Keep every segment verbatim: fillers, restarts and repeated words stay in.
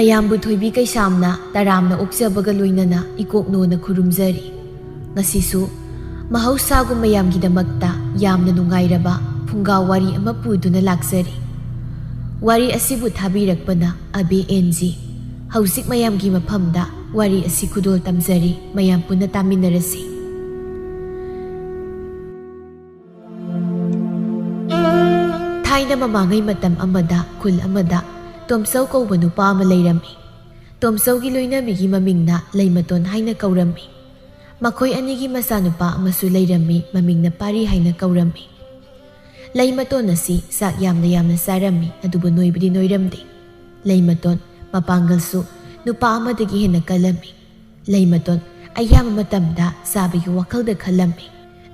ꯃꯌꯥꯝꯕꯨ ꯊꯣꯏꯕꯤ ꯀꯩꯁꯥꯝꯅ ꯇꯔꯥꯝꯅ ꯑꯣꯛꯆꯕꯒ ꯂꯣꯏꯅꯅ ꯏꯀꯣꯛꯅꯣꯅ ꯈꯨꯔꯨꯝꯖꯔꯤ꯫ ꯉꯁꯤꯁꯨ ꯃꯍꯧꯁꯥꯒꯨꯝ ꯃꯌꯥꯝꯒꯤꯗꯃꯛꯇ ꯌꯥꯝꯅ ꯅꯨꯡꯉꯥꯏꯔꯕ ꯐꯨꯡꯒꯥ ꯋꯥꯔꯤ ꯑꯃ ꯄꯨꯗꯨꯅ ꯂꯥꯛꯆꯔꯤ꯫ ꯋꯥꯔꯤ ꯑꯁꯤꯕꯨ ꯊꯥꯕꯤꯔꯛꯄꯅ ꯑꯕꯦ ꯑꯦꯟ ꯖꯤ꯫ ꯍꯧꯖꯤꯛ ꯃꯌꯥꯝꯒꯤ ꯃꯐꯝꯗ ꯋꯥꯔꯤ ꯑꯁꯤ ꯈꯨꯗꯣꯜ ꯇꯝꯖꯔꯤ, ꯃꯌꯥꯝ ꯄꯨꯟꯅ ꯇꯥꯃꯤꯟꯅꯔꯁꯤ꯫ ꯊꯥꯏꯅ ꯃꯃꯥꯡꯉꯩ ꯃꯇꯝ ꯑꯃꯗ ꯈꯨꯜ ꯑꯃꯗ ꯇꯣꯝꯆꯧ ꯀꯧꯕ ꯅꯨꯄꯥ ꯑꯃ ꯂꯩꯔꯝꯃꯤ꯫ ꯇꯣꯝꯆꯧꯒꯤ ꯂꯣꯏꯅꯕꯤꯒꯤ ꯃꯃꯤꯡꯅ ꯂꯩꯃꯇꯣꯟ ꯍꯥꯏꯅ ꯀꯧꯔꯝꯃꯤ꯫ ꯃꯈꯣꯏ ꯑꯅꯤꯒꯤ ꯃꯆꯥꯅꯨꯄꯥ ꯑꯃꯁꯨ ꯂꯩꯔꯝꯃꯤ, ꯃꯃꯤꯡꯅ ꯄꯥꯔꯤ ꯍꯥꯏꯅ ꯀꯧꯔꯝꯃꯤ꯫ ꯂꯩꯃꯇꯣꯟ ꯑꯁꯤ ꯆꯥꯛ ꯌꯥꯝꯅ ꯌꯥꯝꯅ ꯆꯥꯔꯝꯃꯤ, ꯑꯗꯨꯕꯨ ꯅꯣꯏꯕꯗꯤ ꯅꯣꯏꯔꯝꯗꯦ꯫ ꯂꯩꯃꯇꯣꯟ ꯃꯄꯥꯡꯒꯜꯁꯨ ꯅꯨꯄꯥ ꯑꯃꯗꯒꯤ ꯍꯦꯟꯅ ꯀꯜꯂꯝꯃꯤ꯫ ꯂꯩꯃꯇꯣꯟ ꯑꯌꯥꯝꯕ ꯃꯇꯝꯗ ꯆꯥꯕꯒꯤ ꯋꯥꯈꯜꯗ ꯈꯜꯂꯝꯃꯤ꯫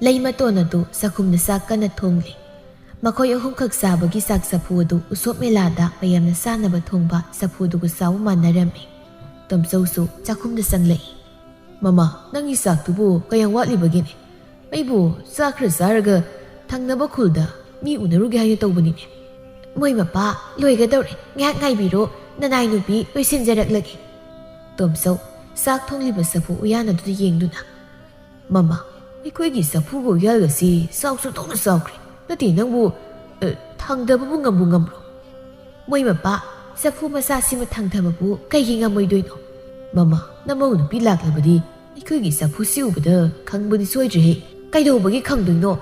ꯂꯩꯃꯇꯣꯟ ꯑꯗꯨ ꯆꯥꯛꯈꯨꯝꯗ ꯆꯥꯛ ꯀꯟꯅ ꯊꯣꯡꯂꯤ꯫ ꯃꯈꯣꯏ ꯑꯍꯨꯝꯈꯛ ꯆꯥꯕꯒꯤ ꯆꯥꯛ ꯆꯐꯨ ꯑꯗꯨ ꯎꯁꯣꯞ ꯃꯦꯂꯥꯗ ꯃꯌꯥꯝꯅ ꯆꯥꯅꯕ ꯊꯣꯡꯕ ꯆꯐꯨꯗꯨꯒ ꯆꯥꯎ ꯃꯥꯟꯅꯔꯝꯃꯤ꯫ ꯇꯣꯝꯆꯧꯁꯨ ꯆꯥꯛꯈꯨꯝꯗ ꯆꯪꯂꯛꯏ꯫ "ꯃꯃꯥ, ꯅꯪꯒꯤ ꯆꯥꯛꯇꯨꯕꯨ ꯀꯌꯥꯝ ꯋꯥꯠꯂꯤꯕꯒꯦꯅꯦ? ꯑꯩꯕꯨ ꯆꯥꯛ ꯈꯔ ꯆꯥꯔꯒ ꯊꯪꯅꯕ ꯈꯨꯜꯗ ꯃꯤ ꯎꯅꯔꯨꯒꯦ ꯍꯥꯏꯅ ꯇꯧꯕꯅꯤꯅꯦ꯫" "ꯃꯣꯏ ꯃꯄꯥ, ꯂꯣꯏꯒꯗꯧꯔꯦ, ꯉꯥꯏꯍꯥꯛ ꯉꯥꯏꯕꯤꯔꯣ, ꯅꯅꯥꯏ ꯅꯨꯄꯤ ꯂꯣꯏꯁꯤꯟꯖꯔꯛꯂꯒꯦ꯫" ꯇꯣꯝꯆꯧ ꯆꯥꯛ ꯊꯣꯡꯂꯤꯕ ꯆꯐꯨ ꯎꯌꯥꯟ ꯑꯗꯨꯗ ꯌꯦꯡꯗꯨꯅ, "ꯃꯃꯥ, ꯑꯩꯈꯣꯏꯒꯤ ꯆꯐꯨꯒ ꯎꯌꯥꯜꯒꯁꯤ ꯆꯥꯎꯁꯨ ꯊꯣꯛꯅ ꯆꯥꯎꯈ꯭ꯔꯦ꯫ ꯅꯠꯇꯦ, ꯅꯪꯕꯨ, ꯑ, ꯊꯥꯡꯗꯕꯕꯨ ꯉꯝꯕꯨ ꯉꯝꯕ꯭ꯔꯣ?" "ꯃꯣꯏ ꯃꯄꯥ, ꯆꯐꯨ ꯃꯆꯥꯁꯤꯃ ꯊꯥꯡꯊꯕꯕꯨ ꯀꯩꯒꯤ ꯉꯝꯃꯣꯏꯗꯣꯏꯅꯣ?" "ꯃꯃꯥ, ꯅꯃꯧ ꯅꯨꯄꯤ ꯂꯥꯛꯂꯕꯗꯤ ꯑꯩꯈꯣꯏꯒꯤ ꯆꯐꯨꯁꯤ ꯎꯕꯗ ꯈꯪꯕꯗꯤ ꯁꯣꯏꯗ꯭ꯔꯦꯍꯦ꯫" "ꯀꯩꯗꯧꯕꯒꯤ ꯈꯪꯗꯣꯏꯅꯣ?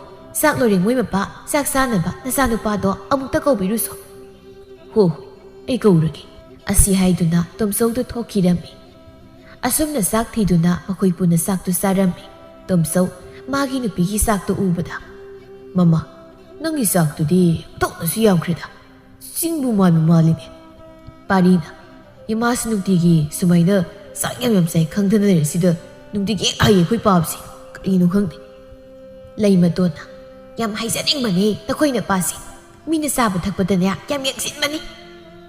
ꯆꯥꯛ ꯂꯣꯏꯔꯦ, ꯃꯣꯏ ꯃꯄꯥ, ꯆꯥꯛ ꯆꯥꯅꯕ ꯅꯆꯥꯅꯨꯄꯥꯗꯣ ꯑꯃꯨꯛꯇ ꯀꯧꯕꯤꯔꯨꯁꯣ꯫" "ꯍꯣ, ꯑꯩ ꯀꯧꯔꯒꯦ꯫" ꯑꯁꯤ ꯍꯥꯏꯗꯨꯅ ꯇꯣꯝꯆꯧꯗꯨ ꯊꯣꯛꯈꯤꯔꯝꯃꯤ꯫ ꯑꯁꯨꯝꯅ ꯆꯥꯛ ꯊꯤꯗꯨꯅ ꯃꯈꯣꯏ ꯄꯨꯟꯅ ꯆꯥꯛꯇꯨ ꯆꯥꯔꯝꯃꯤ꯫ ꯇꯣꯝꯆꯧ ꯃꯥꯒꯤ ꯅꯨꯄꯤꯒꯤ ꯆꯥꯛꯇꯨ ꯎꯕꯗ, "ꯃꯃꯥ, ꯅꯪꯒꯤ ꯆꯥꯛꯇꯨꯗꯤ ꯑꯣꯟꯊꯣꯛꯅꯁꯨ ꯌꯥꯝꯈ꯭ꯔꯦꯗ꯫ ꯆꯤꯡꯕꯨ ꯃꯥꯟꯕꯨ ꯃꯥꯜꯂꯤꯅꯦ꯫" ꯄꯥꯔꯤꯅ, "ꯏꯃꯥꯁꯨ ꯅꯨꯡꯇꯤꯒꯤ ꯁꯨꯃꯥꯏꯅ ꯆꯥꯛ ꯌꯥꯝ ꯌꯥꯝ ꯆꯥꯏ ꯈꯪꯗꯅ ꯂꯩꯔꯁꯤꯗ ꯅꯨꯡꯇꯤꯒꯤ ꯍꯦꯛ ꯍꯥꯏꯌꯦ ꯑꯩꯈꯣꯏ ꯄꯥꯕꯁꯦ꯫ ꯀꯔꯤꯅꯣ ꯈꯪꯗꯦ꯫" ꯂꯩꯃꯇꯣꯟꯅ, "ꯌꯥꯝ ꯍꯥꯏꯖꯅꯤꯡꯕꯅꯦ ꯅꯈꯣꯏ ꯅꯄꯥꯁꯦ꯫ ꯃꯤꯅ ꯆꯥꯕ ꯊꯛꯄꯗꯅꯦ ꯌꯥꯝ ꯌꯦꯡꯁꯤꯟꯕꯅꯤ꯫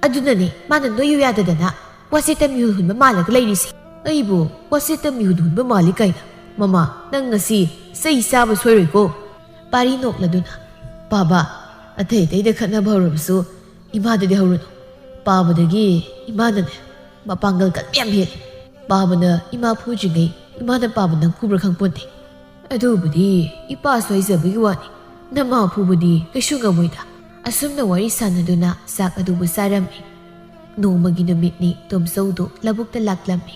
ꯑꯗꯨꯅꯅꯦ ꯃꯥꯅ ꯅꯣꯏꯌꯨ ꯌꯥꯗꯗꯅ ꯋꯥꯆꯦꯠꯇ ꯃꯤꯍꯨꯜ ꯍꯨꯟꯕ ꯃꯥꯜꯂꯒ ꯂꯩꯔꯤꯁꯦ꯫" "ꯑꯩꯕꯨ ꯋꯥꯆꯦꯠꯇ ꯃꯤꯍꯨꯜ ꯍꯨꯟꯕ ꯃꯥꯜꯂꯤ ꯀꯥꯏꯅ? ꯃꯃꯥ, ꯅꯪ ꯉꯁꯤ ꯆꯩ ꯆꯥꯕ ꯁꯣꯏꯔꯣꯏꯀꯣ꯫" ꯄꯥꯔꯤ ꯅꯣꯛꯂꯗꯨꯅ, "ꯄꯥꯕ, ꯑꯇꯩ ꯑꯇꯩꯗ ꯈꯠꯅꯕ ꯍꯧꯔꯕꯁꯨ ꯏꯃꯥꯗꯗꯤ ꯍꯧꯔꯨꯅꯨ꯫ ꯄꯥꯕꯗꯒꯤ ꯏꯃꯥꯅꯅꯦ ꯃꯄꯥꯡꯒꯜ ꯀꯟꯕ ꯌꯥꯝ ꯍꯦꯜꯂꯤ꯫ ꯄꯥꯕꯅ ꯏꯃꯥ ꯐꯨꯗ꯭ꯔꯤꯉꯩ ꯏꯃꯥꯅ ꯄꯥꯕ ꯅꯪ ꯐꯨꯕ꯭ꯔꯥ ꯈꯪꯄꯣꯟꯇꯦ꯫ ꯑꯗꯨꯕꯨꯗꯤ ꯏꯄꯥꯁꯨ ꯍꯥꯏꯖꯕꯒꯤ ꯋꯥꯅꯤ꯫ ꯅꯃꯥ ꯐꯨꯕꯗꯤ ꯀꯩꯁꯨ ꯉꯝꯃꯣꯏꯗ꯫ ꯑꯁꯨꯝꯅ ꯋꯥꯔꯤ ꯁꯥꯟꯅꯗꯨꯅ ꯆꯥꯛ ꯑꯗꯨꯕꯨ ꯆꯥꯔꯝꯃꯤ꯫ ꯅꯣꯡꯃꯒꯤ ꯅꯨꯃꯤꯠꯅꯤ꯫ ꯇꯣꯝꯆꯧꯗꯨ ꯂꯧꯕꯨꯛꯇ ꯂꯥꯛꯂꯝꯃꯤ꯫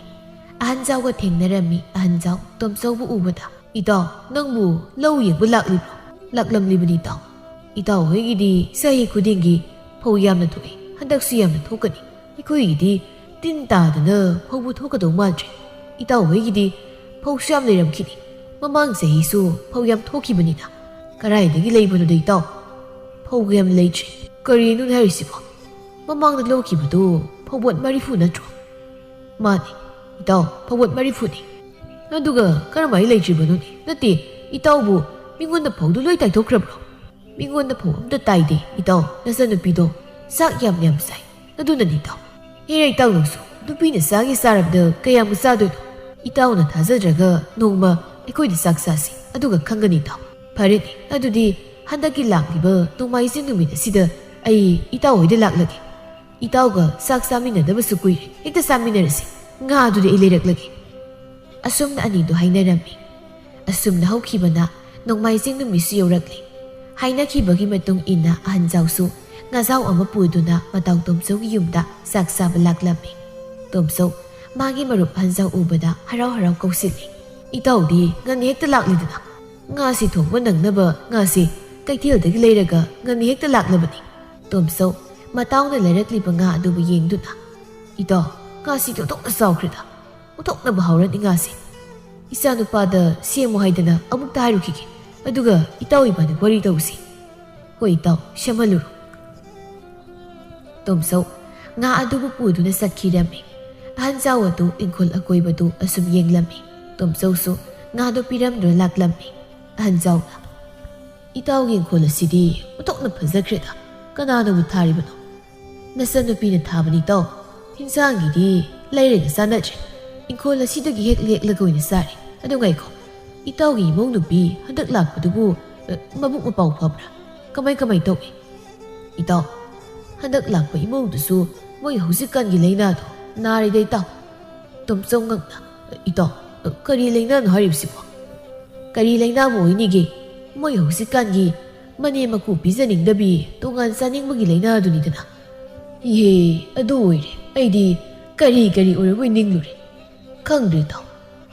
ꯑꯍꯟꯖꯥꯎꯒ ꯊꯦꯡꯅꯔꯝꯃꯤ꯫ ꯑꯍꯟꯖꯥꯎ ꯇꯣꯝꯆꯧꯕꯨ ꯎꯕꯗ, "ꯏꯇꯥꯎ, ꯅꯪꯕꯨ ꯂꯧ ꯌꯦꯡꯕ ꯂꯥꯛꯂꯤꯕ꯭ꯔꯣ?" "ꯂꯥꯛꯂꯝꯂꯤꯕꯅꯤ ꯏꯇꯥꯎ꯫ ꯏꯇꯥꯎ ꯍꯣꯏꯒꯤꯗꯤ ꯆꯍꯤ ꯈꯨꯗꯤꯡꯒꯤ ꯐꯧ ꯌꯥꯝꯅ ꯊꯣꯛꯏ, ꯍꯟꯗꯛꯁꯨ ꯌꯥꯝꯅ ꯊꯣꯛꯀꯅꯤ꯫ ꯑꯩꯈꯣꯏꯒꯤꯗꯤ ꯇꯤꯟ ꯇꯥꯗꯅ ꯐꯧꯕꯨ ꯊꯣꯛꯀꯗꯧ ꯃꯥꯟꯗ꯭ꯔꯦ꯫ ꯏꯇꯥꯎ ꯍꯣꯏꯒꯤꯗꯤ ꯐꯧꯁꯨ ꯌꯥꯝ ꯂꯩꯔꯝꯈꯤꯅꯤ꯫ ꯃꯃꯥꯡ ꯆꯍꯤꯁꯨ ꯐꯧ ꯌꯥꯝ ꯊꯣꯛꯈꯤꯕꯅꯤꯅ꯫ ꯀꯗꯥꯏꯗꯒꯤ ꯂꯩꯕꯅꯣꯗ ꯏꯇꯥꯎ? ꯐꯧ ꯌꯥꯝ ꯂꯩꯇ꯭ꯔꯦ꯫ ꯀꯔꯤꯅꯣꯅꯦ ꯍꯥꯏꯔꯤꯁꯤꯕꯣ? ꯃꯃꯥꯡꯗ ꯂꯧꯈꯤꯕꯗꯨ ꯐꯧꯕꯣꯠ ꯃꯔꯤꯐꯨ ꯅꯠꯇ꯭ꯔꯣ?" "ꯃꯥꯅꯤ ꯏꯇꯥꯎ, ꯐꯧꯕꯣꯠ ꯃꯔꯤꯐꯨꯅꯤ꯫ ꯑꯗꯨꯒ ꯀꯔꯝꯍꯥꯏꯅ ꯂꯩꯇ꯭ꯔꯤꯕꯅꯣꯅꯦ? ꯅꯠꯇꯦ, ꯏꯇꯥꯎꯕꯨ ꯃꯤꯉꯣꯟꯗ ꯐꯧꯗꯨ ꯂꯣꯏ ꯇꯥꯏꯊꯣꯛꯈ꯭ꯔꯕ꯭ꯔꯣ?" "ꯃꯤꯉꯣꯟꯗ ꯐꯧ ꯑꯝꯇ ꯇꯥꯏꯗꯦ ꯏꯇꯥꯎ, ꯅꯆꯟꯅꯨꯄꯤꯗꯣ ꯆꯥꯛ ꯌꯥꯝ ꯌꯥꯝ ꯆꯥꯏ, ꯑꯗꯨꯅꯅꯤ ꯏꯇꯥꯎ꯫ ꯍꯦꯔꯥ ꯏꯇꯥꯎ, ꯅꯪꯁꯨ ꯅꯨꯄꯤꯅ ꯆꯥꯒꯦ ꯆꯥꯔꯕꯗ ꯀꯌꯥꯝꯕꯨ ꯆꯥꯗꯣꯏꯅꯣ? ꯏꯇꯥꯎꯅ ꯊꯥꯖꯗ꯭ꯔꯒ ꯅꯣꯡꯃ ꯑꯩꯈꯣꯏꯗ ꯆꯥꯛ ꯆꯥꯁꯤ, ꯑꯗꯨꯒ ꯈꯪꯒꯅꯤ ꯏꯇꯥꯎ꯫ ꯐꯔꯦꯅꯦ, ꯑꯗꯨꯗꯤ ꯍꯟꯗꯛꯀꯤ ꯂꯥꯛꯂꯤꯕ ꯅꯣꯡꯃꯥꯏꯖꯤꯡ ꯅꯨꯃꯤꯠ ꯑꯁꯤꯗ ꯑꯩ ꯏꯇꯥꯎ ꯍꯣꯏꯗ ꯂꯥꯛꯂꯒꯦ꯫ ꯏꯇꯥꯎꯒ ꯆꯥꯛ ꯆꯥꯃꯤꯟꯅꯗꯕꯁꯨ ꯀꯨꯏꯔꯦ, ꯍꯦꯛꯇ ꯆꯥꯃꯤꯟꯅꯔꯁꯤ꯫ ꯉꯥꯗꯨꯗꯤ ꯑꯩ ꯂꯩꯔꯛꯂꯒꯦ꯫" ꯑꯁꯨꯝꯅ ꯑꯅꯤꯗꯨ ꯍꯥꯏꯅꯔꯝꯃꯤ꯫ ꯑꯁꯨꯝꯅ ꯍꯧꯈꯤꯕꯅ ꯅꯣꯡꯃꯥꯏꯖꯤꯡ ꯅꯨꯃꯤꯠꯁꯨ ꯌꯧꯔꯛꯂꯦ꯫ ꯍꯥꯏꯅꯈꯤꯕꯒꯤ ꯃꯇꯨꯡ ꯏꯟꯅ ꯑꯍꯟꯖꯥꯎꯁꯨ ꯉꯥꯖꯥꯎ ꯑꯃ ꯄꯨꯗꯨꯅ ꯃꯇꯥꯎ ꯇꯣꯝꯆꯧꯒꯤ ꯌꯨꯝꯗ ꯆꯥꯛ ꯆꯥꯕ ꯂꯥꯛꯂꯝꯃꯤ꯫ ꯇꯣꯝꯆꯧ ꯃꯥꯒꯤ ꯃꯔꯨꯞ ꯑꯍꯟꯖꯥꯎ ꯎꯕꯗ ꯍꯔꯥꯎ ꯍꯔꯥꯎ ꯀꯧꯁꯤꯜꯂꯤ꯫ "ꯏꯇꯥꯎꯗꯤ ꯉꯟꯅ ꯍꯦꯛꯇ ꯂꯥꯛꯂꯤꯗꯅ꯫ ꯉꯥꯁꯤ ꯊꯣꯡꯕ ꯅꯪꯅꯕ ꯉꯥꯁꯤ ꯀꯩꯊꯦꯜꯗꯒꯤ ꯂꯩꯔꯒ ꯉꯟꯅ ꯍꯦꯛꯇ ꯂꯥꯛꯂꯕꯅꯤ꯫" ꯇꯣꯝꯆꯧ ꯃꯇꯥꯎꯅ ꯂꯩꯔꯛꯂꯤꯕ ꯉꯥ ꯑꯗꯨꯕꯨ ꯌꯦꯡꯗꯨꯅ, "ꯏꯇꯥꯎ, ꯉꯥꯁꯤ ꯑꯣꯟꯊꯣꯛꯅ ꯆꯥꯎꯈ꯭ꯔꯦꯗ꯫ ꯑꯣꯟꯊꯣꯛꯅꯕ ꯍꯥꯎꯔꯅꯤ ꯉꯥꯁꯤ꯫ ꯏꯆꯥꯅꯨꯄꯥꯗ ꯁꯦꯝꯃꯨ ꯍꯥꯏꯗꯅ ꯑꯃꯨꯛꯇ ꯍꯥꯏꯔꯨꯈꯤꯒꯦ꯫ ꯑꯗꯨꯒ ꯏꯇꯥꯎ ꯏꯕꯥꯅꯤ ꯋꯥꯔꯤ ꯇꯧꯁꯤ꯫" "ꯍꯣꯏ ꯏꯇꯥꯎ, ꯁꯦꯝꯍꯜꯂꯨꯔꯣ꯫" ꯇꯣꯝꯆꯧ ꯉꯥ ꯑꯗꯨꯕꯨ ꯄꯨꯗꯨꯅ ꯆꯠꯈꯤꯔꯝꯃꯤ꯫ ꯑꯍꯟꯖꯥꯎ ꯑꯗꯨ ꯏꯪꯈꯣꯜ ꯑꯀꯣꯏꯕꯗꯨ ꯑꯁꯨꯝ ꯌꯦꯡꯂꯝꯃꯤ꯫ ꯇꯣꯝꯆꯧꯁꯨ ꯉꯥꯗꯨ ꯄꯤꯔꯝꯗꯨꯅ ꯂꯥꯛꯂꯝꯃꯤ꯫ ꯑꯍꯟꯖꯥꯎꯅ, "ꯏꯇꯥꯎꯒꯤ ꯏꯪꯈꯣꯜ ꯑꯁꯤꯗꯤ ꯑꯣꯟꯊꯣꯛꯅ ꯐꯖꯈ꯭ꯔꯦꯗ꯫ ꯀꯅꯥꯅꯕꯨ ꯊꯥꯔꯤꯕꯅꯣ?" "ꯅꯆꯟꯅꯨꯄꯤꯅ ꯊꯥꯕꯅꯤ ꯏꯇꯥꯎ꯫ ꯍꯤꯟꯖꯥꯡꯒꯤꯗꯤ ꯂꯩꯔꯒ ꯆꯥꯅꯗ꯭ꯔꯦ꯫ ꯏꯪꯈꯣꯜ ꯑꯁꯤꯗꯒꯤ ꯍꯦꯛ ꯍꯦꯛꯂꯒ ꯑꯣꯏꯅ ꯆꯥꯔꯦ꯫ ꯑꯗꯨ ꯉꯥꯏꯈꯣ, ꯏꯇꯥꯎꯒꯤ ꯏꯃꯧ ꯅꯨꯄꯤ ꯍꯟꯗꯛ ꯂꯥꯛꯄꯗꯨꯕꯨ, ꯑ, ꯃꯕꯨꯛ ꯃꯄꯥꯎ ꯐꯕ꯭ꯔꯥ? ꯀꯃꯥꯏ ꯀꯃꯥꯏ ꯇꯧꯏ?" "ꯏꯇꯥꯎ, ꯍꯟꯗꯛ ꯂꯥꯛꯄ ꯏꯃꯧꯗꯨꯁꯨ ꯃꯣꯏ ꯍꯧꯖꯤꯛꯀꯥꯟꯒꯤ ꯂꯥꯏꯅꯥꯗꯣ "ꯅꯥꯔꯦꯗ ꯏꯇꯥꯎ꯫" ꯇꯣꯝꯆꯧ ꯉꯛꯅ, "ꯏꯇꯥꯎ, ꯀꯔꯤ ꯂꯩꯅꯥꯅꯣ ꯍꯥꯏꯔꯤꯕꯁꯤꯕꯣ?" "ꯀꯔꯤ ꯂꯩꯅꯥꯕꯨ ꯑꯣꯏꯅꯤꯒꯦ? ꯃꯣꯏ ꯍꯧꯖꯤꯛꯀꯥꯟꯒꯤ ꯃꯅꯦꯝ ꯃꯀꯨ ꯄꯤꯖꯅꯤꯡꯗꯕꯤ, ꯇꯣꯉꯥꯟ ꯆꯥꯅꯤꯡꯕꯒꯤ ꯂꯩꯅꯥꯗꯨꯅꯤꯗꯅ꯫" "ꯏꯍꯦ, ꯑꯗꯨ ꯑꯣꯏꯔꯦ꯫ ꯑꯩꯗꯤ ꯀꯔꯤ ꯀꯔꯤ ꯑꯣꯏꯔꯕꯣꯏ ꯅꯤꯡꯂꯨꯔꯦ꯫ ꯈꯪꯗ꯭ꯔꯦ ꯏꯇꯥꯎ,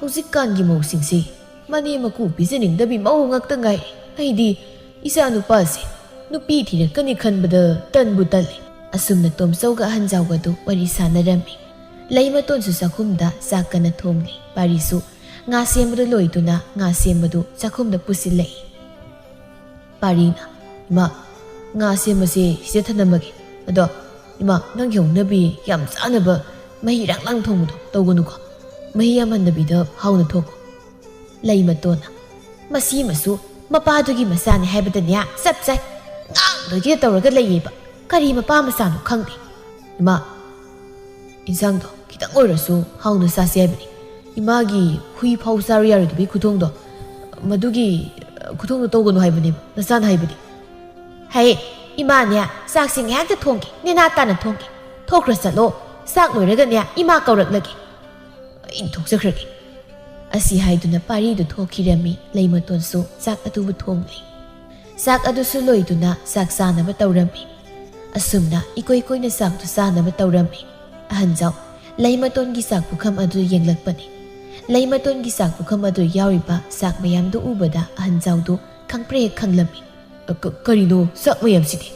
ꯍꯧꯖꯤꯛꯀꯥꯟꯒꯤ ꯃꯧꯁꯤꯡꯁꯤ ꯃꯅꯦꯝ ꯃꯀꯨ ꯄꯤꯖꯅꯤꯡꯗꯕꯤ ꯃꯧ ꯉꯥꯛꯇ ꯉꯥꯏꯔꯦ꯫ ꯑꯩꯗꯤ ꯏꯆꯥ ꯅꯨꯄꯥꯁꯦ ꯅꯨꯄꯤ ꯊꯤꯔꯛꯀꯅꯤ ꯈꯟꯕꯗ ꯇꯟꯕꯨ ꯇꯜꯂꯦ꯫" ꯑꯁꯨꯝꯅ ꯇꯣꯝꯆꯧꯒ ꯑꯍꯟꯖꯥꯎꯒꯗꯨ ꯋꯥꯔꯤ ꯁꯥꯟꯅꯔꯝꯃꯤ꯫ ꯂꯩꯃꯇꯣꯟꯁꯨ ꯆꯥꯛꯈꯨꯝꯗ ꯆꯥꯛ ꯀꯟꯅ ꯊꯣꯡꯂꯤ꯫ ꯄꯥꯔꯤꯁꯨ ꯉꯥ ꯁꯦꯝꯕꯗꯨ ꯂꯣꯏꯗꯨꯅ ꯉꯥ ꯁꯦꯝꯕꯗꯨ ꯆꯥꯛꯈꯨꯝꯗ ꯄꯨꯁꯤꯜꯂꯛꯏ꯫ ꯄꯥꯔꯤꯅ, "ꯏꯃꯥ, ꯉꯥ ꯁꯦꯝꯕꯁꯦ ꯁꯤꯗ ꯊꯅꯝꯃꯒꯦ꯫ ꯑꯗꯣ ꯏꯃꯥ, ꯅꯪꯒꯤ ꯍꯧꯅꯕꯤ ꯌꯥꯝ ꯆꯥꯅꯕ ꯃꯍꯤ ꯔꯥꯡ ꯂꯥꯡ ꯊꯣꯡꯕꯗꯣ ꯇꯧꯒꯅꯨꯀꯣ꯫ ꯃꯍꯤ ꯌꯥꯝꯍꯟꯗꯕꯤꯗ ꯍꯥꯎꯅ ꯊꯣꯡꯉꯣ꯫" ꯂꯩꯃꯇꯣꯟꯅ, "ꯃꯁꯤꯃꯁꯨ ꯃꯄꯥꯗꯨꯒꯤ ꯃꯆꯥꯅꯤ ꯍꯥꯏꯕꯗꯅꯦ ꯆꯞ ꯆꯥꯏ꯫ ꯉꯥꯡꯗꯣꯏꯒꯤꯗ ꯇꯧꯔꯒ ꯂꯩꯌꯦꯕ꯫ ꯀꯔꯤ ꯃꯄꯥ ꯃꯆꯥꯅꯣ ꯈꯪꯗꯦ꯫ ꯏꯃꯥ, ꯏꯟꯁꯥꯡꯗꯣ ꯈꯤꯇꯪ ꯑꯣꯏꯔꯁꯨ ꯍꯥꯎꯅ ꯆꯥꯁꯤ ꯍꯥꯏꯕꯅꯤ꯫ ꯏꯃꯥꯒꯤ ꯍꯨꯏ ꯐꯥꯎ ꯆꯥꯔꯨ ꯌꯥꯔꯣꯏꯗꯕꯒꯤ ꯈꯨꯊꯣꯡꯗꯣ, ꯃꯗꯨꯒꯤ ꯈꯨꯊꯣꯡꯗꯣ ꯇꯧꯒꯅꯨ ꯍꯥꯏꯕꯅꯦꯕ ꯅꯆꯥꯅ ꯍꯥꯏꯕꯗꯤ꯫" "ꯍꯩ, ꯏꯃꯥꯅꯦ, ꯆꯥꯛꯁꯤ ꯉꯥꯏꯍꯥꯛꯇ ꯊꯣꯡꯒꯦ, ꯅꯦꯅꯥ ꯇꯥꯅ ꯊꯣꯡꯒꯦ꯫ ꯊꯣꯛꯈ꯭ꯔ ꯆꯠꯂꯣ, ꯆꯥꯛ ꯂꯣꯏꯔꯒꯅꯦ ꯏꯃꯥ ꯀꯧꯔꯛꯂꯒꯦ꯫ ꯑꯩ ꯊꯣꯛꯆꯈ꯭ꯔꯒꯦ꯫" ꯑꯁꯤ ꯍꯥꯏꯗꯨꯅ ꯄꯥꯔꯤꯗꯨ ꯊꯣꯛꯈꯤꯔꯝꯃꯤ꯫ ꯂꯩꯃꯇꯣꯟꯁꯨ ꯆꯥꯛ ꯑꯗꯨꯕꯨ ꯊꯣꯡꯂꯤ꯫ ꯆꯥꯛ ꯑꯗꯨꯁꯨ ꯂꯣꯏꯗꯨꯅ ꯆꯥꯛ ꯆꯥꯅꯕ ꯇꯧꯔꯝꯃꯤ꯫ ꯑꯁꯨꯝꯅ ꯏꯀꯣꯏ ꯀꯣꯏꯅ ꯆꯥꯛꯇꯨ ꯆꯥꯅꯕ ꯇꯧꯔꯝꯃꯤ꯫ ꯑꯍꯟꯖꯥꯎ ꯂꯩꯃꯇꯣꯟꯒꯤ ꯆꯥꯛ ꯄꯨꯈꯝ ꯑꯗꯨ ꯌꯦꯡꯂꯛꯄꯅꯤ꯫ ꯂꯩꯃꯇꯣꯟꯒꯤ ꯆꯥꯛ ꯄꯨꯈꯝ ꯑꯗꯨ ꯌꯥꯎꯔꯤꯕ ꯆꯥꯛ ꯃꯌꯥꯝꯗꯨ ꯎꯕꯗ ꯑꯍꯟꯖꯥꯎꯗꯨ ꯈꯪꯄ꯭ꯔꯦꯛ ꯈꯪꯂꯝꯃꯤ꯫ "ꯑ, ꯀ-, ꯀꯔꯤꯅꯣ ꯆꯥꯛ ꯃꯌꯥꯝꯁꯤꯗꯤ?"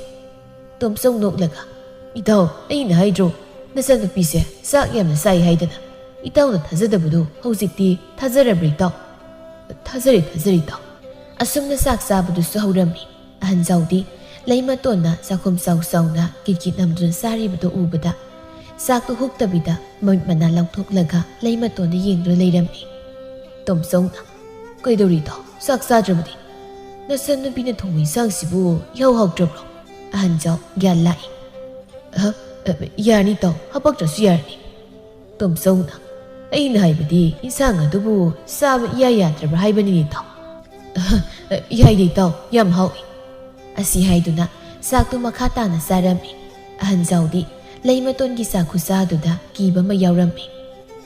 ꯇꯣꯝꯆꯧ ꯅꯣꯛꯂꯒ, "ꯏꯇꯥꯎ, ꯑꯩꯅ ꯍꯥꯏꯗ꯭ꯔꯣ, ꯅꯆꯟꯅꯨꯄꯤꯁꯦ ꯆꯥꯛ ꯌꯥꯝꯅ ꯆꯥꯏ ꯍꯥꯏꯗꯅ꯫ ꯏꯇꯥꯎꯅ ꯊꯥꯖꯗꯕꯗꯨ ꯍꯧꯖꯤꯛꯇꯤ ꯊꯥꯖꯔꯕ꯭ꯔꯥ ꯏꯇꯥꯎ?" "ꯊꯥꯖꯔꯦ, ꯊꯥꯖꯔꯦ ꯏꯇꯥꯎ꯫" ꯑꯁꯨꯝꯅ ꯆꯥꯛ ꯆꯥꯕꯗꯨꯁꯨ ꯍꯧꯔꯝꯃꯤ꯫ ꯑꯍꯟꯖꯥꯎꯗꯤ ꯂꯩꯃꯇꯣꯟꯅ ꯆꯥꯛꯈꯨꯝ ꯆꯥꯎ ꯆꯥꯎꯅ ꯀꯤꯠ ꯀꯤꯠ ꯅꯝꯗꯨꯅ ꯆꯥꯔꯤꯕꯗꯨ ꯎꯕꯗ ꯆꯥꯛꯇꯨ ꯍꯨꯛꯇꯕꯤꯗ ꯃꯃꯤꯠ ꯃꯅꯥ ꯂꯥꯎꯊꯣꯛꯂꯒ ꯂꯩꯃꯇꯣꯟꯗ ꯌꯦꯡꯗꯨꯅ ꯂꯩꯔꯝꯃꯤ꯫ ꯇꯣꯝꯆꯧꯅ, "ꯀꯩꯗꯧꯔꯤ ꯏꯇꯥꯎ? ꯆꯥꯛ ꯆꯥꯗ꯭ꯔꯕꯗꯤ? ꯅꯆꯟꯅꯨꯄꯤꯅ ꯊꯣꯡꯕ ꯏꯟꯁꯥꯡꯁꯤꯕꯨ ꯏꯍꯥꯎ ꯍꯥꯎꯇ꯭ꯔꯕ꯭ꯔꯣ?" ꯑꯍꯟꯖꯥꯎ ꯒ꯭ꯌꯥꯟ ꯂꯥꯛꯏ꯫ "ꯑꯍ, ꯑ, ꯌꯥꯔꯅꯤ ꯏꯇꯥꯎ, ꯍꯥꯄꯛꯇ꯭ꯔꯁꯨ ꯌꯥꯔꯅꯤ꯫" ꯇꯣꯝꯆꯧꯅ, "ꯑꯩꯅ ꯍꯥꯏꯕꯗꯤ ꯏꯟꯁꯥꯡ ꯑꯗꯨꯕꯨ ꯆꯥꯕ ꯏꯌꯥ ꯌꯥꯗ꯭ꯔꯕ꯭ꯔꯥ ꯍꯥꯏꯕꯅꯤꯅꯦ ꯏꯇꯥꯎ꯫" "ꯑꯍ, ꯑ, ꯌꯥꯏꯗꯦ ꯏꯇꯥꯎ, ꯌꯥꯝ ꯍꯥꯎꯏ꯫" ꯑꯁꯤ ꯍꯥꯏꯗꯨꯅ ꯆꯥꯛꯇꯨ ꯃꯈꯥ ꯇꯥꯅ ꯆꯥꯔꯝꯃꯤ꯫ ꯑꯍꯟꯖꯥꯎꯗꯤ ꯂꯩꯃꯇꯣꯟꯒꯤ ꯆꯥꯛ ꯈꯨꯆꯥꯗꯨꯗ ꯀꯤꯕ ꯑꯃ ꯌꯥꯎꯔꯝꯃꯤ꯫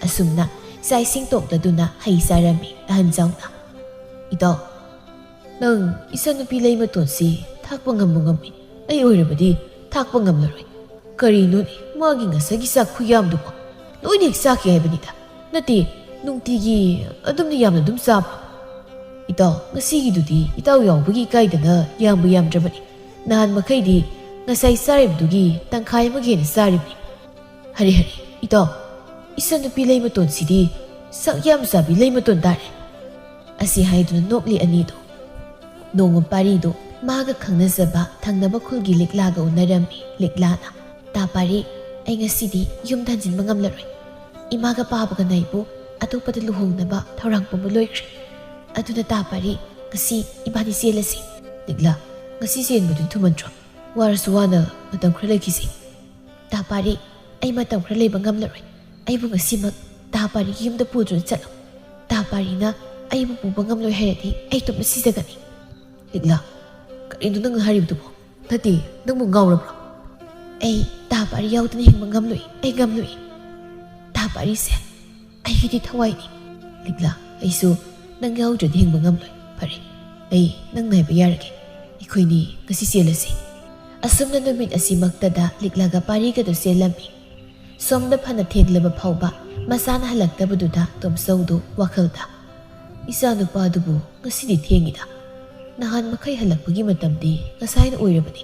ꯑꯁꯨꯝꯅ ꯆꯥꯛ ꯏꯁꯤꯡ ꯇꯣꯛꯂꯗꯨꯅ ꯍꯩ ꯆꯥꯔꯝꯃꯤ ꯑꯍꯟ ꯖꯥꯎꯅ꯫ "ꯏꯇꯥꯎ, ꯅꯪ ꯏꯆꯟꯅꯨꯄꯤ ꯂꯩꯃꯇꯣꯟꯁꯤ ꯊꯥꯛꯄ ꯉꯝꯕꯨ ꯉꯝꯃꯤ꯫ ꯑꯩ ꯑꯣꯏꯔꯕꯗꯤ ꯊꯥꯛꯄ ꯉꯝꯂꯔꯣꯏ꯫ ꯀꯔꯤꯅꯣꯅꯦ ꯃꯥꯒꯤ ꯉꯁꯥꯏꯒꯤ ꯆꯥꯛ ꯈꯨꯌꯥꯝꯗꯨꯕꯣ? ꯂꯣꯏꯅ ꯍꯦꯛ ꯆꯥꯈꯤ ꯍꯥꯏꯕꯅꯤꯗ꯫ ꯅꯠꯇꯦ, ꯅꯨꯡꯇꯤꯒꯤ ꯑꯗꯨꯝꯅ ꯌꯥꯝꯅ ꯑꯗꯨꯝ ꯆꯥꯕ꯭ꯔꯣ?" "ꯏꯇꯥꯎ, ꯉꯁꯤꯒꯤꯗꯨꯗꯤ ꯏꯇꯥꯎ ꯌꯥꯎꯕꯒꯤ ꯏꯀꯥꯏꯗꯅ ꯌꯥꯝꯕꯨ ꯌꯥꯝꯗ꯭ꯔꯕꯅꯤ꯫ ꯅꯍꯥꯟ ꯃꯈꯩꯗꯤ ꯉꯁꯥꯏ ꯆꯥꯔꯤꯕꯗꯨꯒꯤ ꯇꯪꯈꯥꯏ ꯑꯃꯒ ꯍꯦꯟꯅ ꯆꯥꯔꯤꯕꯅꯤ꯫ ꯍꯔꯦ ꯍꯔꯦ, ꯏꯇꯥꯎ, ꯏꯆꯟꯅꯨꯄꯤ ꯂꯩꯃꯇꯣꯟꯁꯤꯗꯤ ꯆꯥꯛ ꯌꯥꯝ ꯆꯥꯕꯤ ꯂꯩꯃꯇꯣꯟ ꯇꯥꯔꯦ"꯫ ꯑꯁꯤ ꯍꯥꯏꯗꯨꯅ ꯅꯣꯛꯂꯤ ꯑꯅꯤꯗꯨ꯫ ꯅꯣꯡꯃ ꯄꯥꯔꯤꯗꯨ ꯃꯥꯒ ꯈꯪꯅꯖꯕ ꯊꯪꯅꯕ ꯈꯨꯜꯒꯤ ꯂꯤꯛꯂꯥꯒ ꯎꯅꯔꯝꯃꯤ꯫ ꯂꯤꯛꯂꯥꯅ, "ꯇꯥ ꯄꯥꯔꯤ, ꯑꯩ ꯉꯁꯤꯗꯤ ꯌꯨꯝꯗ ꯍꯟꯖꯤꯟꯕ ꯉꯝꯂꯔꯣꯏ꯫ ꯏꯃꯥꯒ ꯄꯥꯕꯒꯅ ꯑꯩꯕꯨ ꯑꯇꯣꯞꯄꯗ ꯂꯨꯍꯣꯡꯅꯕ ꯊꯧꯔꯥꯡ ꯄꯨꯝꯕ ꯂꯣꯏꯈ꯭ꯔꯦ꯫ ꯑꯗꯨꯅ ꯇꯥ ꯄꯥꯔꯤ, ꯉꯁꯤ ꯏꯕꯥꯅꯤ ꯆꯦꯜꯂꯁꯤ"꯫ "ꯂꯤꯛꯂꯥ, ꯉꯁꯤ ꯆꯦꯟꯕꯗꯨꯗꯤ ꯊꯨꯃꯟꯗ꯭ꯔꯣ? ꯋꯥꯔꯁꯨ ꯋꯥꯅ ꯃꯇꯝ ꯈꯔ ꯂꯩꯈꯤꯁꯤ"꯫ "ꯇꯥ ꯄꯥꯔꯤ, ꯑꯩ ꯃꯇꯝ ꯈꯔ ꯂꯩꯕ ꯉꯝꯂꯔꯣꯏ꯫ ꯑꯩꯕꯨ ꯉꯁꯤꯃꯛ ꯇꯥ ꯄꯥꯔꯤꯒꯤ ꯌꯨꯝꯗ ꯄꯨꯗꯨꯅ ꯆꯠꯂꯨ꯫ ꯇꯥ ꯄꯥꯔꯤꯅ ꯑꯩꯕꯨ ꯄꯨꯕ ꯉꯝꯂꯣꯏ ꯍꯥꯏꯔꯗꯤ ꯑꯩ ꯏꯇꯣꯝꯇ ꯁꯤꯖꯒꯅꯤ"꯫ "ꯂꯤꯛꯂꯥ, ꯀꯔꯤꯅꯣ ꯅꯪꯅ ꯍꯥꯏꯔꯤꯕꯗꯨꯕꯣ? ꯅꯠꯇꯦ, ꯅꯪꯕꯨ ꯉꯥꯎꯔꯕ꯭ꯔꯣ?" "ꯑꯩ ꯇꯥ ꯄꯥꯔꯤ ꯌꯥꯎꯗꯅ ꯍꯤꯡꯕ ꯉꯝꯂꯣꯏ, ꯑꯩ ꯉꯝꯂꯣꯏ꯫ ꯇꯥ ꯄꯥꯔꯤꯁꯦ ꯑꯩꯒꯤꯗꯤ ꯊꯋꯥꯏꯅꯤ"꯫ "ꯂꯤꯛꯂꯥ, ꯑꯩꯁꯨ ꯅꯪ ꯌꯥꯎꯗ꯭ꯔꯗꯤ ꯍꯤꯡꯕ ꯉꯝꯂꯣꯏ꯫ ꯐꯔꯦ, ꯑꯩ ꯅꯪ ꯉꯥꯏꯕ ꯌꯥꯔꯒꯦ꯫ ꯑꯩꯈꯣꯏꯅꯤ ꯉꯁꯤ ꯆꯦꯜꯂꯁꯤ"꯫ ꯑꯁꯨꯝꯅ ꯅꯨꯃꯤꯠ ꯑꯁꯤꯃꯛꯇꯗ ꯂꯤꯛꯂꯥꯒ ꯄꯥꯔꯤꯒꯗꯨ ꯆꯦꯜꯂꯝꯃꯤ꯫ ꯁꯣꯝꯗ ꯐꯅ ꯊꯦꯡꯂꯕ ꯐꯥꯎꯕ ꯃꯆꯥꯅ ꯍꯜꯂꯛꯇꯕꯗꯨꯗ ꯇꯣꯝꯆꯧꯗꯨ ꯋꯥꯈꯜꯗ, "ꯏꯆꯥꯅꯨꯄꯥꯗꯨꯕꯨ ꯉꯁꯤꯗꯤ ꯊꯦꯡꯉꯤꯗ꯫ ꯅꯍꯥꯟ ꯃꯈꯩ ꯍꯜꯂꯛꯄꯒꯤ ꯃꯇꯝꯗꯤ ꯉꯁꯥꯏꯅ ꯑꯣꯏꯔꯕꯅꯤ꯫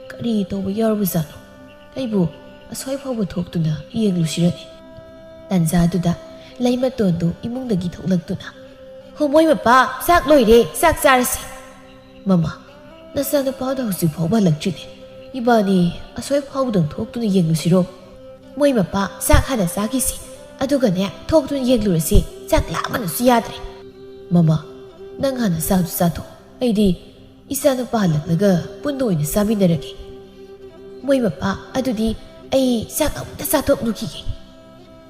ꯀꯔꯤ ꯇꯧꯕ ꯌꯥꯎꯔꯕꯖꯥꯠꯅꯣ? ꯑꯩꯕꯨ ꯑꯁ꯭ꯋꯥꯏ ꯐꯥꯎꯕ ꯊꯣꯛꯇꯨꯅ ꯌꯦꯡꯂꯨꯁꯤꯔꯅꯦ"꯫ ꯇꯟꯖꯥꯗꯨꯗ ꯂꯩꯃꯇꯣꯟꯗꯨ ꯏꯃꯨꯡꯗꯒꯤ ꯊꯣꯛꯂꯛꯇꯨꯅ, "ꯍꯣ ꯃꯣꯏ ꯃꯄꯥ, ꯆꯥꯛ ꯂꯣꯏꯔꯦ, ꯆꯥꯛ ꯆꯥꯔꯁꯤ"꯫ "ꯃꯃꯥ, ꯅꯆꯥꯅꯨꯄꯥꯗꯣ ꯍꯧꯖꯤꯛ ꯐꯥꯎꯕ ꯍꯜꯂꯛꯇ꯭ꯔꯤꯅꯦ꯫ ꯏꯕꯥꯅꯤ ꯑꯁ꯭ꯋꯥꯏ ꯐꯥꯎꯕꯗꯪ ꯊꯣꯛꯇꯨꯅ ꯌꯦꯡꯂꯨꯁꯤꯔꯣ?" "ꯃꯣꯏ ꯃꯄꯥ, ꯆꯥꯛ ꯍꯥꯟꯅ ꯆꯥꯈꯤꯁꯤ, ꯑꯗꯨꯒꯅꯦ ꯊꯣꯛꯇꯨꯅ ꯌꯦꯡꯂꯨꯔꯁꯤ꯫ ꯆꯥꯛ ꯂꯥꯝꯕꯅꯁꯨ ꯌꯥꯗ꯭ꯔꯦ"꯫ "ꯃꯃꯥ, ꯅꯪ ꯍꯥꯟꯅ ꯆꯥꯗꯨ ꯆꯥꯊꯣꯛ꯫ ꯑꯩꯗꯤ ꯏꯆꯥꯅꯨꯄꯥ ꯍꯜꯂꯛꯂꯒ ꯄꯨꯟꯅ ꯑꯣꯏꯅ ꯆꯥꯃꯤꯟꯅꯔꯒꯦ"꯫ "ꯃꯣꯏ ꯃꯄꯥ, ꯑꯗꯨꯗꯤ ꯑꯩ ꯆꯥꯛ ꯑꯃꯨꯛꯇ ꯆꯥꯊꯣꯛꯂꯨꯈꯤꯒꯦ"꯫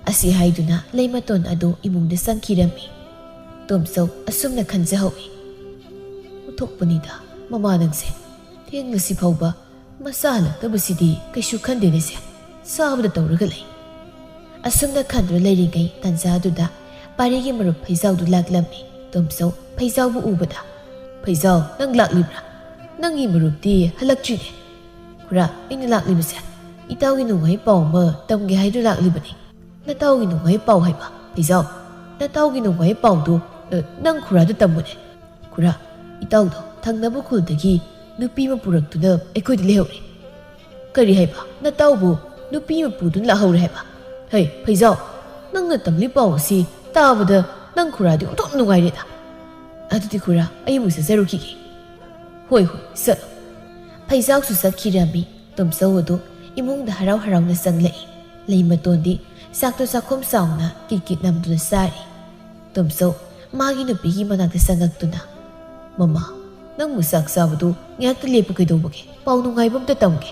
ꯑꯁꯤ ꯍꯥꯏꯗꯨꯅ ꯂꯩꯃꯇꯣꯟ ꯑꯗꯨ ꯏꯃꯨꯡꯗ ꯆꯪꯈꯤꯔꯝꯃꯤ꯫ ꯇꯣꯝꯆꯧ ꯑꯁꯨꯝꯅ ꯈꯟꯖꯍꯧꯏ, "ꯑꯣꯟꯊꯣꯛꯄꯅꯤꯗ ꯃꯃꯥ ꯅꯪꯁꯦ꯫ ꯊꯦꯡꯂꯁꯤ ꯐꯥꯎꯕ ꯃꯆꯥ ꯍꯜꯂꯛꯇꯕꯁꯤꯗꯤ ꯀꯩꯁꯨ ꯈꯟꯗꯦꯅꯦꯁꯦ"꯫ ꯆꯥꯕꯗ ꯇꯧꯔꯒ ꯂꯩ꯫ ꯑꯁꯨꯝꯅ ꯈꯟꯗꯨꯅ ꯂꯩꯔꯤꯉꯩ ꯇꯥꯟꯖꯥꯗꯨꯗ ꯄꯥꯔꯤꯒꯤ ꯃꯔꯨꯞ ꯐꯩꯖꯥꯎꯗꯨ ꯂꯥꯛꯂꯝꯃꯤ꯫ ꯇꯣꯝꯆꯧ ꯐꯩꯖꯥꯎꯕꯨ ꯎꯕꯗ, "ꯐꯩꯖꯥꯎ, ꯅꯪ ꯂꯥꯛꯂꯤꯕ꯭ꯔꯥ? ꯅꯪꯒꯤ ꯃꯔꯨꯞꯇꯤ ꯍꯜꯂꯛꯇ꯭ꯔꯤꯅꯦ꯫" "ꯈꯨꯔꯥ, ꯑꯩꯅ ꯂꯥꯛꯂꯤꯕꯁꯦ ꯏꯇꯥꯎꯒꯤ ꯅꯨꯡꯉꯥꯏ ꯄꯥꯎ ꯑꯃ ꯇꯝꯒꯦ ꯍꯥꯏꯗꯨꯅ ꯂꯥꯛꯂꯤꯕꯅꯤ꯫" "ꯅꯇꯥꯎꯒꯤ ꯅꯨꯡꯉꯥꯏ ꯄꯥꯎ ꯍꯥꯏꯕ? ꯐꯩꯖꯥꯎ, ꯅꯇꯥꯎꯒꯤ ꯅꯨꯡꯉꯥꯏ ꯄꯥꯎꯗꯨ, ꯑ, ꯅꯪ ꯈꯨꯔꯥꯗ ꯇꯝꯃꯨꯅꯦ꯫" "ꯈꯨꯔꯥ, ꯏꯇꯥꯎꯗꯣ ꯊꯪꯅꯕ ꯈꯨꯜꯗꯒꯤ ꯅꯨꯄꯤ ꯑꯃ ꯄꯨꯔꯛꯇꯨꯅ ꯑꯩꯈꯣꯏꯗ ꯂꯩꯍꯧꯔꯦ꯫" "ꯀꯔꯤ ꯍꯥꯏꯕ? ꯅꯇꯥꯎꯕꯨ ꯅꯨꯄꯤ ꯑꯃ ꯄꯨꯗꯨꯅ ꯂꯥꯛꯍꯧꯔꯦ ꯍꯥꯏꯕ? ꯍꯩ, ꯐꯩꯖꯥꯎ, ꯅꯪꯅ ꯇꯝꯂꯤ ꯄꯥꯎ ꯑꯁꯤ ꯇꯥꯕꯗ ꯅꯪ ꯈꯨꯔꯥꯗꯤ ꯑꯣꯟꯊꯣꯛ ꯅꯨꯡꯉꯥꯏꯔꯦꯗ꯫ ꯑꯗꯨꯗꯤ ꯈꯨꯔꯥ, ꯑꯩ ꯑꯃꯨꯛ ꯆꯠꯆꯔꯨꯈꯤꯒꯦ꯫" "ꯍꯣꯏ, ꯍꯣꯏ, ꯆꯠꯂꯣ꯫" ꯐꯩꯖꯥꯎꯁꯨ ꯆꯠꯈꯤꯔꯝꯃꯤ꯫ ꯇꯣꯝꯆꯧ ꯑꯗꯨ ꯏꯃꯨꯡꯗ ꯍꯔꯥꯎ ꯍꯔꯥꯎꯅ ꯆꯪꯂꯛꯏ꯫ ꯂꯩꯃꯇꯣꯟꯗꯤ ꯆꯥꯛꯇꯣ ꯆꯥꯛꯈꯨꯝ ꯆꯥꯎꯅ ꯀꯤꯠ ꯀꯤꯠ ꯅꯝꯗꯨꯅ ꯆꯥꯔꯤ꯫ ꯇꯣꯝꯆꯧ ꯃꯥꯒꯤ ꯅꯨꯄꯤꯒꯤ ꯃꯅꯥꯛꯇ ꯆꯪꯉꯛꯇꯨꯅ, "ꯃꯃꯥ, ꯅꯪꯕꯨ ꯆꯥꯛ ꯆꯥꯕꯗꯨ ꯉꯥꯏꯍꯥꯛꯇ ꯂꯦꯞꯄꯨ ꯀꯩꯗꯧꯕꯒꯦ? ꯄꯥꯎ ꯅꯨꯡꯉꯥꯏꯕ ꯑꯝꯇ ꯇꯝꯒꯦ꯫"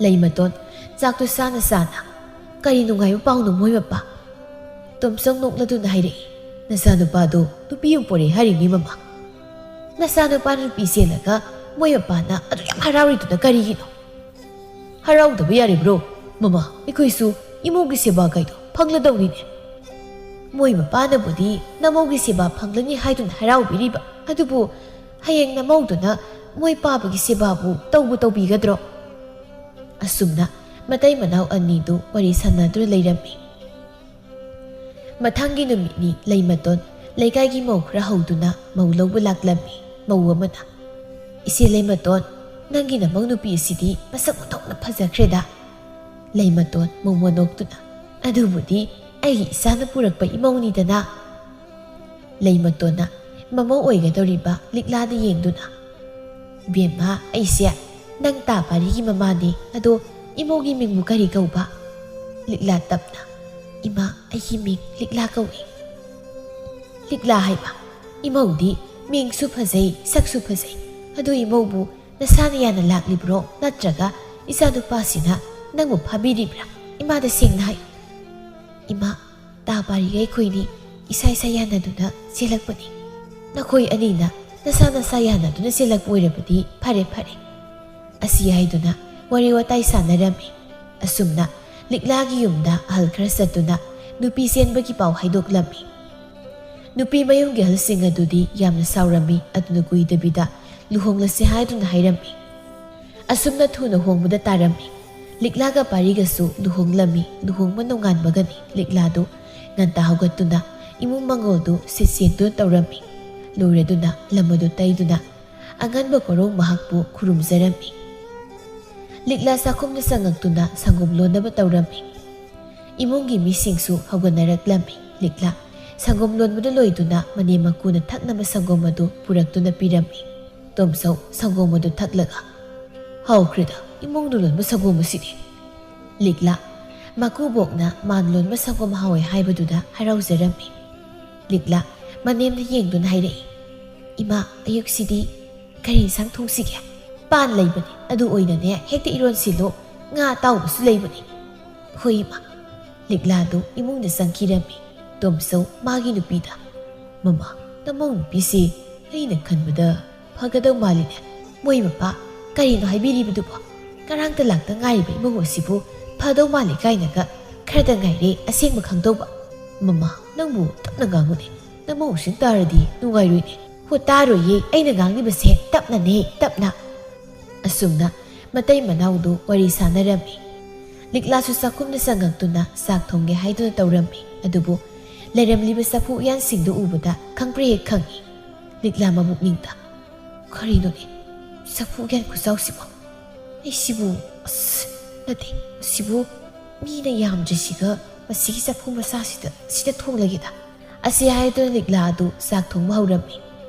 ꯂꯩꯃꯇꯣꯟ ꯆꯥꯛꯇꯨ ꯆꯥꯅ ꯆꯥꯅ, "ꯀꯔꯤ ꯅꯨꯡꯉꯥꯏꯕ ꯄꯥꯎꯅꯣ ꯃꯣꯏ ꯃꯄꯥ?" ꯇꯣꯝꯆꯧ ꯅꯣꯛꯂꯗꯨꯅ ꯍꯥꯏꯔꯛꯏ, "ꯅꯆꯥꯅꯨꯄꯥꯗꯨ ꯅꯨꯄꯤ ꯑꯃ ꯄꯣꯔꯛꯑꯦ ꯍꯥꯏꯔꯤꯅꯤ ꯃꯃꯥ꯫" "ꯅꯆꯥꯅꯨꯄꯥ ꯅꯨꯄꯤ ꯆꯦꯜꯂꯒ ꯃꯣꯏ ꯃꯄꯥꯅ ꯑꯗꯨ ꯌꯥꯝ ꯍꯔꯥꯎꯔꯤꯗꯨꯅ ꯀꯔꯤꯒꯤꯅꯣ?" "ꯍꯔꯥꯎꯗꯕ ꯌꯥꯔꯤꯕ꯭ꯔꯣ? ꯃꯃꯥ, ꯑꯩꯈꯣꯏꯁꯨ ꯏꯃꯧꯒꯤ ꯁꯦꯕꯥ ꯀꯥꯏꯗꯣ ꯐꯪꯂꯗꯧꯅꯤꯅꯦ꯫" "ꯃꯣꯏ ꯃꯄꯥꯅꯕꯨꯗꯤ ꯅꯃꯧꯒꯤ ꯁꯦꯕꯥ ꯐꯪꯂꯅꯤ ꯍꯥꯏꯗꯨꯅ ꯍꯔꯥꯎꯕꯤꯔꯤꯕ, ꯑꯗꯨꯕꯨ ꯍꯌꯦꯡ ꯅꯃꯧꯗꯨꯅ ꯃꯣꯏ ꯄꯥꯕꯒꯤ ꯁꯦꯕꯥꯕꯨ ꯇꯧꯕꯨ ꯇꯧꯕꯤꯒꯗ꯭ꯔꯣ?" ꯑꯁꯨꯝꯅ ꯃꯇꯩ ꯃꯅꯥꯎ ꯑꯅꯤꯗꯨ ꯋꯥꯔꯤ ꯁꯥꯟꯅꯗꯨꯅ ꯂꯩꯔꯝꯃꯤ꯫ ꯃꯊꯪꯒꯤ ꯅꯨꯃꯤꯠꯅꯤ ꯂꯩꯃꯇꯣꯟ ꯂꯩꯀꯥꯏꯒꯤ ꯃꯧ ꯈꯔ ꯍꯧꯗꯨꯅ ꯃꯧ ꯂꯧꯕ ꯂꯥꯛꯂꯝꯃꯤ꯫ ꯃꯧ ꯑꯃꯅ, "ꯏꯆꯦ ꯂꯩꯃꯇꯣꯟ, ꯅꯪꯒꯤ ꯅꯃꯧ ꯅꯨꯄꯤ ꯑꯁꯤꯗꯤ ꯃꯁꯛ ꯑꯣꯟꯊꯣꯛꯅ ꯐꯖꯈ꯭ꯔꯦꯗ꯫" ꯂꯩꯃꯇꯣꯟ ꯃꯧ ꯃꯅꯣꯛꯇꯨꯅ, "ꯑꯗꯨꯕꯨꯗꯤ ꯑꯩꯒꯤ ꯏꯆꯥꯅ ꯄꯨꯔꯛꯄ ꯏꯃꯧꯅꯤꯗꯅ꯫" ꯂꯩꯃꯇꯣꯟꯅ ꯃꯃꯧ ꯑꯣꯏꯒꯗꯧꯔꯤꯕ ꯂꯤꯛꯂꯥꯗ ꯌꯦꯡꯗꯨꯅ, "ꯏꯕꯦꯝꯃ, ꯑꯩꯁꯦ ꯅꯪ ꯇꯥ ꯄꯥꯔꯤꯒꯤ ꯃꯃꯥꯅꯤ꯫ ꯑꯗꯣ ꯏꯃꯧꯒꯤ ꯃꯤꯡꯕꯨ ꯀꯔꯤ ꯀꯧꯕ?" ꯂꯤꯛꯂꯥ ꯇꯞꯅ, "ꯏꯃꯥ, ꯑꯩꯒꯤ ꯃꯤꯡ ꯂꯤꯛꯂꯥ ꯀꯧꯏ꯫" "ꯂꯤꯛꯂꯥ ꯍꯥꯏꯕ? ꯏꯃꯧꯗꯤ ꯃꯤꯡꯁꯨ ꯐꯖꯩ, ꯁꯛꯁꯨ ꯐꯖꯩ꯫ ꯑꯗꯨ ꯏꯃꯧꯕꯨ ꯅꯁꯥꯅ ꯌꯥꯅ ꯂꯥꯛꯂꯤꯕ꯭ꯔꯣ? ꯅꯠꯇ꯭ꯔꯒ ꯏꯆꯥꯅꯨꯄꯥꯁꯤꯅ ꯅꯪꯕꯨ ꯐꯥꯕꯤꯔꯤꯕ꯭ꯔꯥ? ꯏꯃꯥꯗ ꯁꯦꯡꯅ ꯍꯥꯏ꯫" "ꯏꯃꯥ, ꯇꯥ ꯄꯥꯔꯤꯒ ꯑꯩꯈꯣꯏꯅꯤ ꯏꯁꯥ ꯏꯁꯥ ꯌꯥꯅꯗꯨꯅ ꯆꯦꯜꯂꯛꯄꯅꯤ꯫" "ꯅꯈꯣꯏ ꯑꯅꯤꯅ ꯅꯁꯥ ꯅꯁꯥ ꯌꯥꯅꯗꯨꯅ ꯆꯦꯜꯂꯛꯄ ꯑꯣꯏꯔꯕꯗꯤ ꯐꯔꯦ ꯐꯔꯦ꯫" ꯑꯁꯤ ꯍꯥꯏꯗꯨꯅ ꯋꯥꯔꯤ ꯋꯥꯇꯥꯏ ꯁꯥꯟꯅꯔꯝꯃꯤ꯫ ꯑꯁꯨꯝꯅ ꯂꯤꯛꯂꯥꯒꯤ ꯌꯨꯝꯗ ꯑꯍꯜ ꯈꯔ ꯆꯠꯇꯨꯅ ꯅꯨꯄꯤ ꯆꯦꯟꯕꯒꯤ ꯄꯥꯎ ꯍꯥꯏꯗꯣꯛꯂꯝꯃꯤ꯫ ꯅꯨꯄꯤ ꯃꯌꯨꯝꯒꯤ ꯑꯍꯜꯁꯤꯡ ꯑꯗꯨꯗꯤ ꯌꯥꯝꯅ ꯁꯥꯎꯔꯝꯃꯤ꯫ ꯑꯗꯨꯅ ꯀꯨꯏꯗꯕꯤꯗ ꯂꯨꯍꯣꯡꯂꯁꯤ ꯍꯥꯏꯗꯨꯅ ꯍꯥꯏꯔꯝꯃꯤ꯫ ꯑꯁꯨꯝꯅ ꯊꯨꯅ ꯍꯣꯡꯕꯗ ꯇꯥꯔꯝꯃꯤ꯫ ꯂꯤꯛꯂꯥꯒ ꯄꯥꯔꯤꯒꯁꯨ ꯂꯨꯍꯣꯡꯂꯝꯃꯤ꯫ ꯂꯨꯍꯣꯡꯕ ꯅꯣꯡꯉꯥꯟꯕꯒꯅꯤ ꯂꯤꯛꯂꯥꯗꯨ ꯉꯟꯇꯥ ꯍꯧꯒꯠꯇꯨꯅ ꯏꯃꯨꯡ ꯃꯪꯒꯣꯜꯗꯨ ꯁꯤꯠ ꯁꯦꯡꯗꯨꯅ ꯇꯧꯔꯝꯃꯤ꯫ ꯂꯣꯏꯔꯗꯨꯅ ꯂꯝ ꯑꯗꯨ ꯇꯩꯗꯨꯅ ꯑꯉꯟꯕ ꯀꯣꯔꯧ ꯃꯍꯥꯛꯄꯨ ꯈꯨꯔꯨꯝꯖꯔꯝꯃꯤ꯫ ꯂꯤꯛꯂꯥ ꯆꯥꯛꯈꯨꯝꯗ ꯆꯪꯉꯛꯇꯨꯅ ꯁꯪꯒꯣꯝ ꯂꯣꯟꯅꯕ ꯇꯧꯔꯝꯃꯤ꯫ ꯏꯃꯨꯡꯒꯤ ꯃꯤꯁꯤꯡꯁꯨ ꯍꯧꯒꯠꯅꯔꯛꯂꯝꯃꯤ꯫ ꯂꯤꯛꯂꯥ ꯁꯪꯒꯣꯝ ꯂꯣꯟꯕꯗꯨ ꯂꯣꯏꯗꯨꯅ ꯃꯅꯦꯝ ꯃꯀꯨꯅ ꯊꯛꯅꯕ ꯁꯪꯒꯣꯝ ꯑꯗꯨ ꯄꯨꯔꯛꯇꯨꯅ ꯄꯤꯔꯝꯃꯤ꯫ ꯇꯣꯝꯆꯧ ꯁꯪꯒꯣꯝ ꯑꯗꯨ ꯊꯛꯂꯒ, "ꯍꯥꯎꯈ꯭ꯔꯦꯗ ꯏꯃꯨꯡꯅ ꯂꯣꯟꯕ ꯁꯪꯒꯣꯝ ꯑꯁꯤꯗꯤ꯫" ꯂꯤꯛꯂꯥ ꯃꯀꯨꯕꯣꯛꯅ ꯃꯥꯅ ꯂꯣꯟꯕ ꯁꯪꯒꯣꯝ ꯍꯥꯎꯋꯦ ꯍꯥꯏꯕꯗꯨꯗ ꯍꯔꯥꯎꯖꯔꯝꯃꯤ꯫ ꯂꯤꯛꯂꯥ ꯃꯅꯦꯝꯗ ꯌꯦꯡꯗꯨꯅ ꯍꯥꯏꯔꯛꯏ, "ꯏꯃꯥ, ꯑꯌꯨꯛꯁꯤꯗꯤ ꯀꯔꯤ ꯏꯟꯁꯥꯡ ꯊꯣꯡꯁꯤꯒꯦ?" "ꯄꯥꯟ ꯂꯩꯕꯅꯦ, ꯑꯗꯨ ꯑꯣꯏꯅꯅꯦ ꯍꯦꯛꯇ ꯏꯔꯣꯟꯁꯤꯜꯂꯣ꯫ ꯉꯥ ꯑꯇꯥꯎꯕꯁꯨ ꯂꯩꯕꯅꯦ꯫" "ꯍꯣꯏ ꯏꯃꯥ꯫" ꯂꯤꯛꯂꯥꯗꯨ ꯏꯃꯨꯡꯗ ꯆꯪꯈꯤꯔꯝꯃꯤ꯫ ꯇꯣꯝꯆꯧ ꯃꯥꯒꯤ ꯅꯨꯄꯤꯗ, "ꯃꯃꯥ, ꯅꯃꯧ ꯅꯨꯄꯤꯁꯤ ꯑꯩꯅ ꯈꯟꯕꯗ ꯐꯒꯗꯧ ꯃꯥꯜꯂꯤꯅꯦ꯫ ꯃꯣꯏ ꯃꯄꯥ ꯀꯔꯤꯅꯣ ꯍꯥꯏꯕꯤꯔꯤꯕꯗꯨꯕꯣ? ꯉꯔꯥꯡꯇ ꯂꯥꯛꯇ ꯉꯥꯏꯔꯤꯕ ꯏꯃꯧ ꯑꯁꯤꯕꯨ ꯐꯗꯧ ꯃꯥꯜꯂꯤ ꯀꯥꯏꯅꯒ ꯈꯔꯗ ꯉꯥꯏꯔꯦ ꯑꯁꯦꯡꯕ ꯈꯪꯗꯧꯕ꯫ ꯃꯃꯥ, ꯅꯪꯕꯨ ꯇꯞꯅ ꯉꯥꯡꯉꯨꯅꯦ꯫ ꯅꯃꯧꯁꯤꯡ ꯇꯥꯔꯗꯤ ꯅꯨꯡꯉꯥꯏꯔꯣꯏꯅꯦ꯫" "ꯍꯣ, ꯇꯥꯔꯣꯏꯌꯦ, ꯑꯩꯅ ꯉꯥꯡꯂꯤꯕꯁꯦ ꯇꯞꯅꯅꯦ, ꯇꯞꯅ꯫" ꯑꯁꯨꯝꯅ ꯃꯇꯩ ꯃꯅꯥꯎꯗꯨ ꯋꯥꯔꯤ ꯁꯥꯟꯅꯔꯝꯃꯤ꯫ ꯂꯤꯛꯂꯥꯁꯨ ꯆꯥꯛꯈꯨꯝꯗ ꯆꯪꯉꯛꯇꯨꯅ ꯆꯥꯛ ꯊꯣꯡꯒꯦ ꯍꯥꯏꯗꯨꯅ ꯇꯧꯔꯝꯃꯤ꯫ ꯑꯗꯨꯕꯨ ꯂꯩꯔꯝꯂꯤꯕ ꯆꯐꯨ ꯎꯌꯥꯟꯁꯤꯡꯗꯨ ꯎꯕꯗ ꯈꯪꯄ꯭ꯔꯦꯛ ꯍꯦꯛ ꯈꯪꯉꯤ꯫ ꯂꯤꯛꯂꯥ ꯃꯕꯨꯛꯅꯤꯡꯗ, "ꯀꯔꯤꯅꯣꯅꯦ ꯆꯐꯨ ꯎꯌꯥꯟ ꯈꯨꯆꯥꯎꯁꯤꯕꯣ? ꯑꯩꯁꯤꯕꯨ, ꯑꯁ, ꯅꯠꯇꯦ, ꯃꯁꯤꯕꯨ ꯃꯤꯅ ꯌꯥꯝꯗ꯭ꯔꯤꯁꯤꯒ ꯃꯁꯤꯒꯤ ꯆꯐꯨ ꯃꯆꯥꯁꯤꯗ, ꯁꯤꯗ ꯊꯣꯡꯂꯒꯦꯗ꯫" ꯑꯁꯤ ꯍꯥꯏꯗꯨꯅ ꯂꯤꯛꯂꯥ ꯑꯗꯨ ꯆꯥꯛ ꯊꯣꯡꯕ ꯍꯧꯔꯝꯃꯤ꯫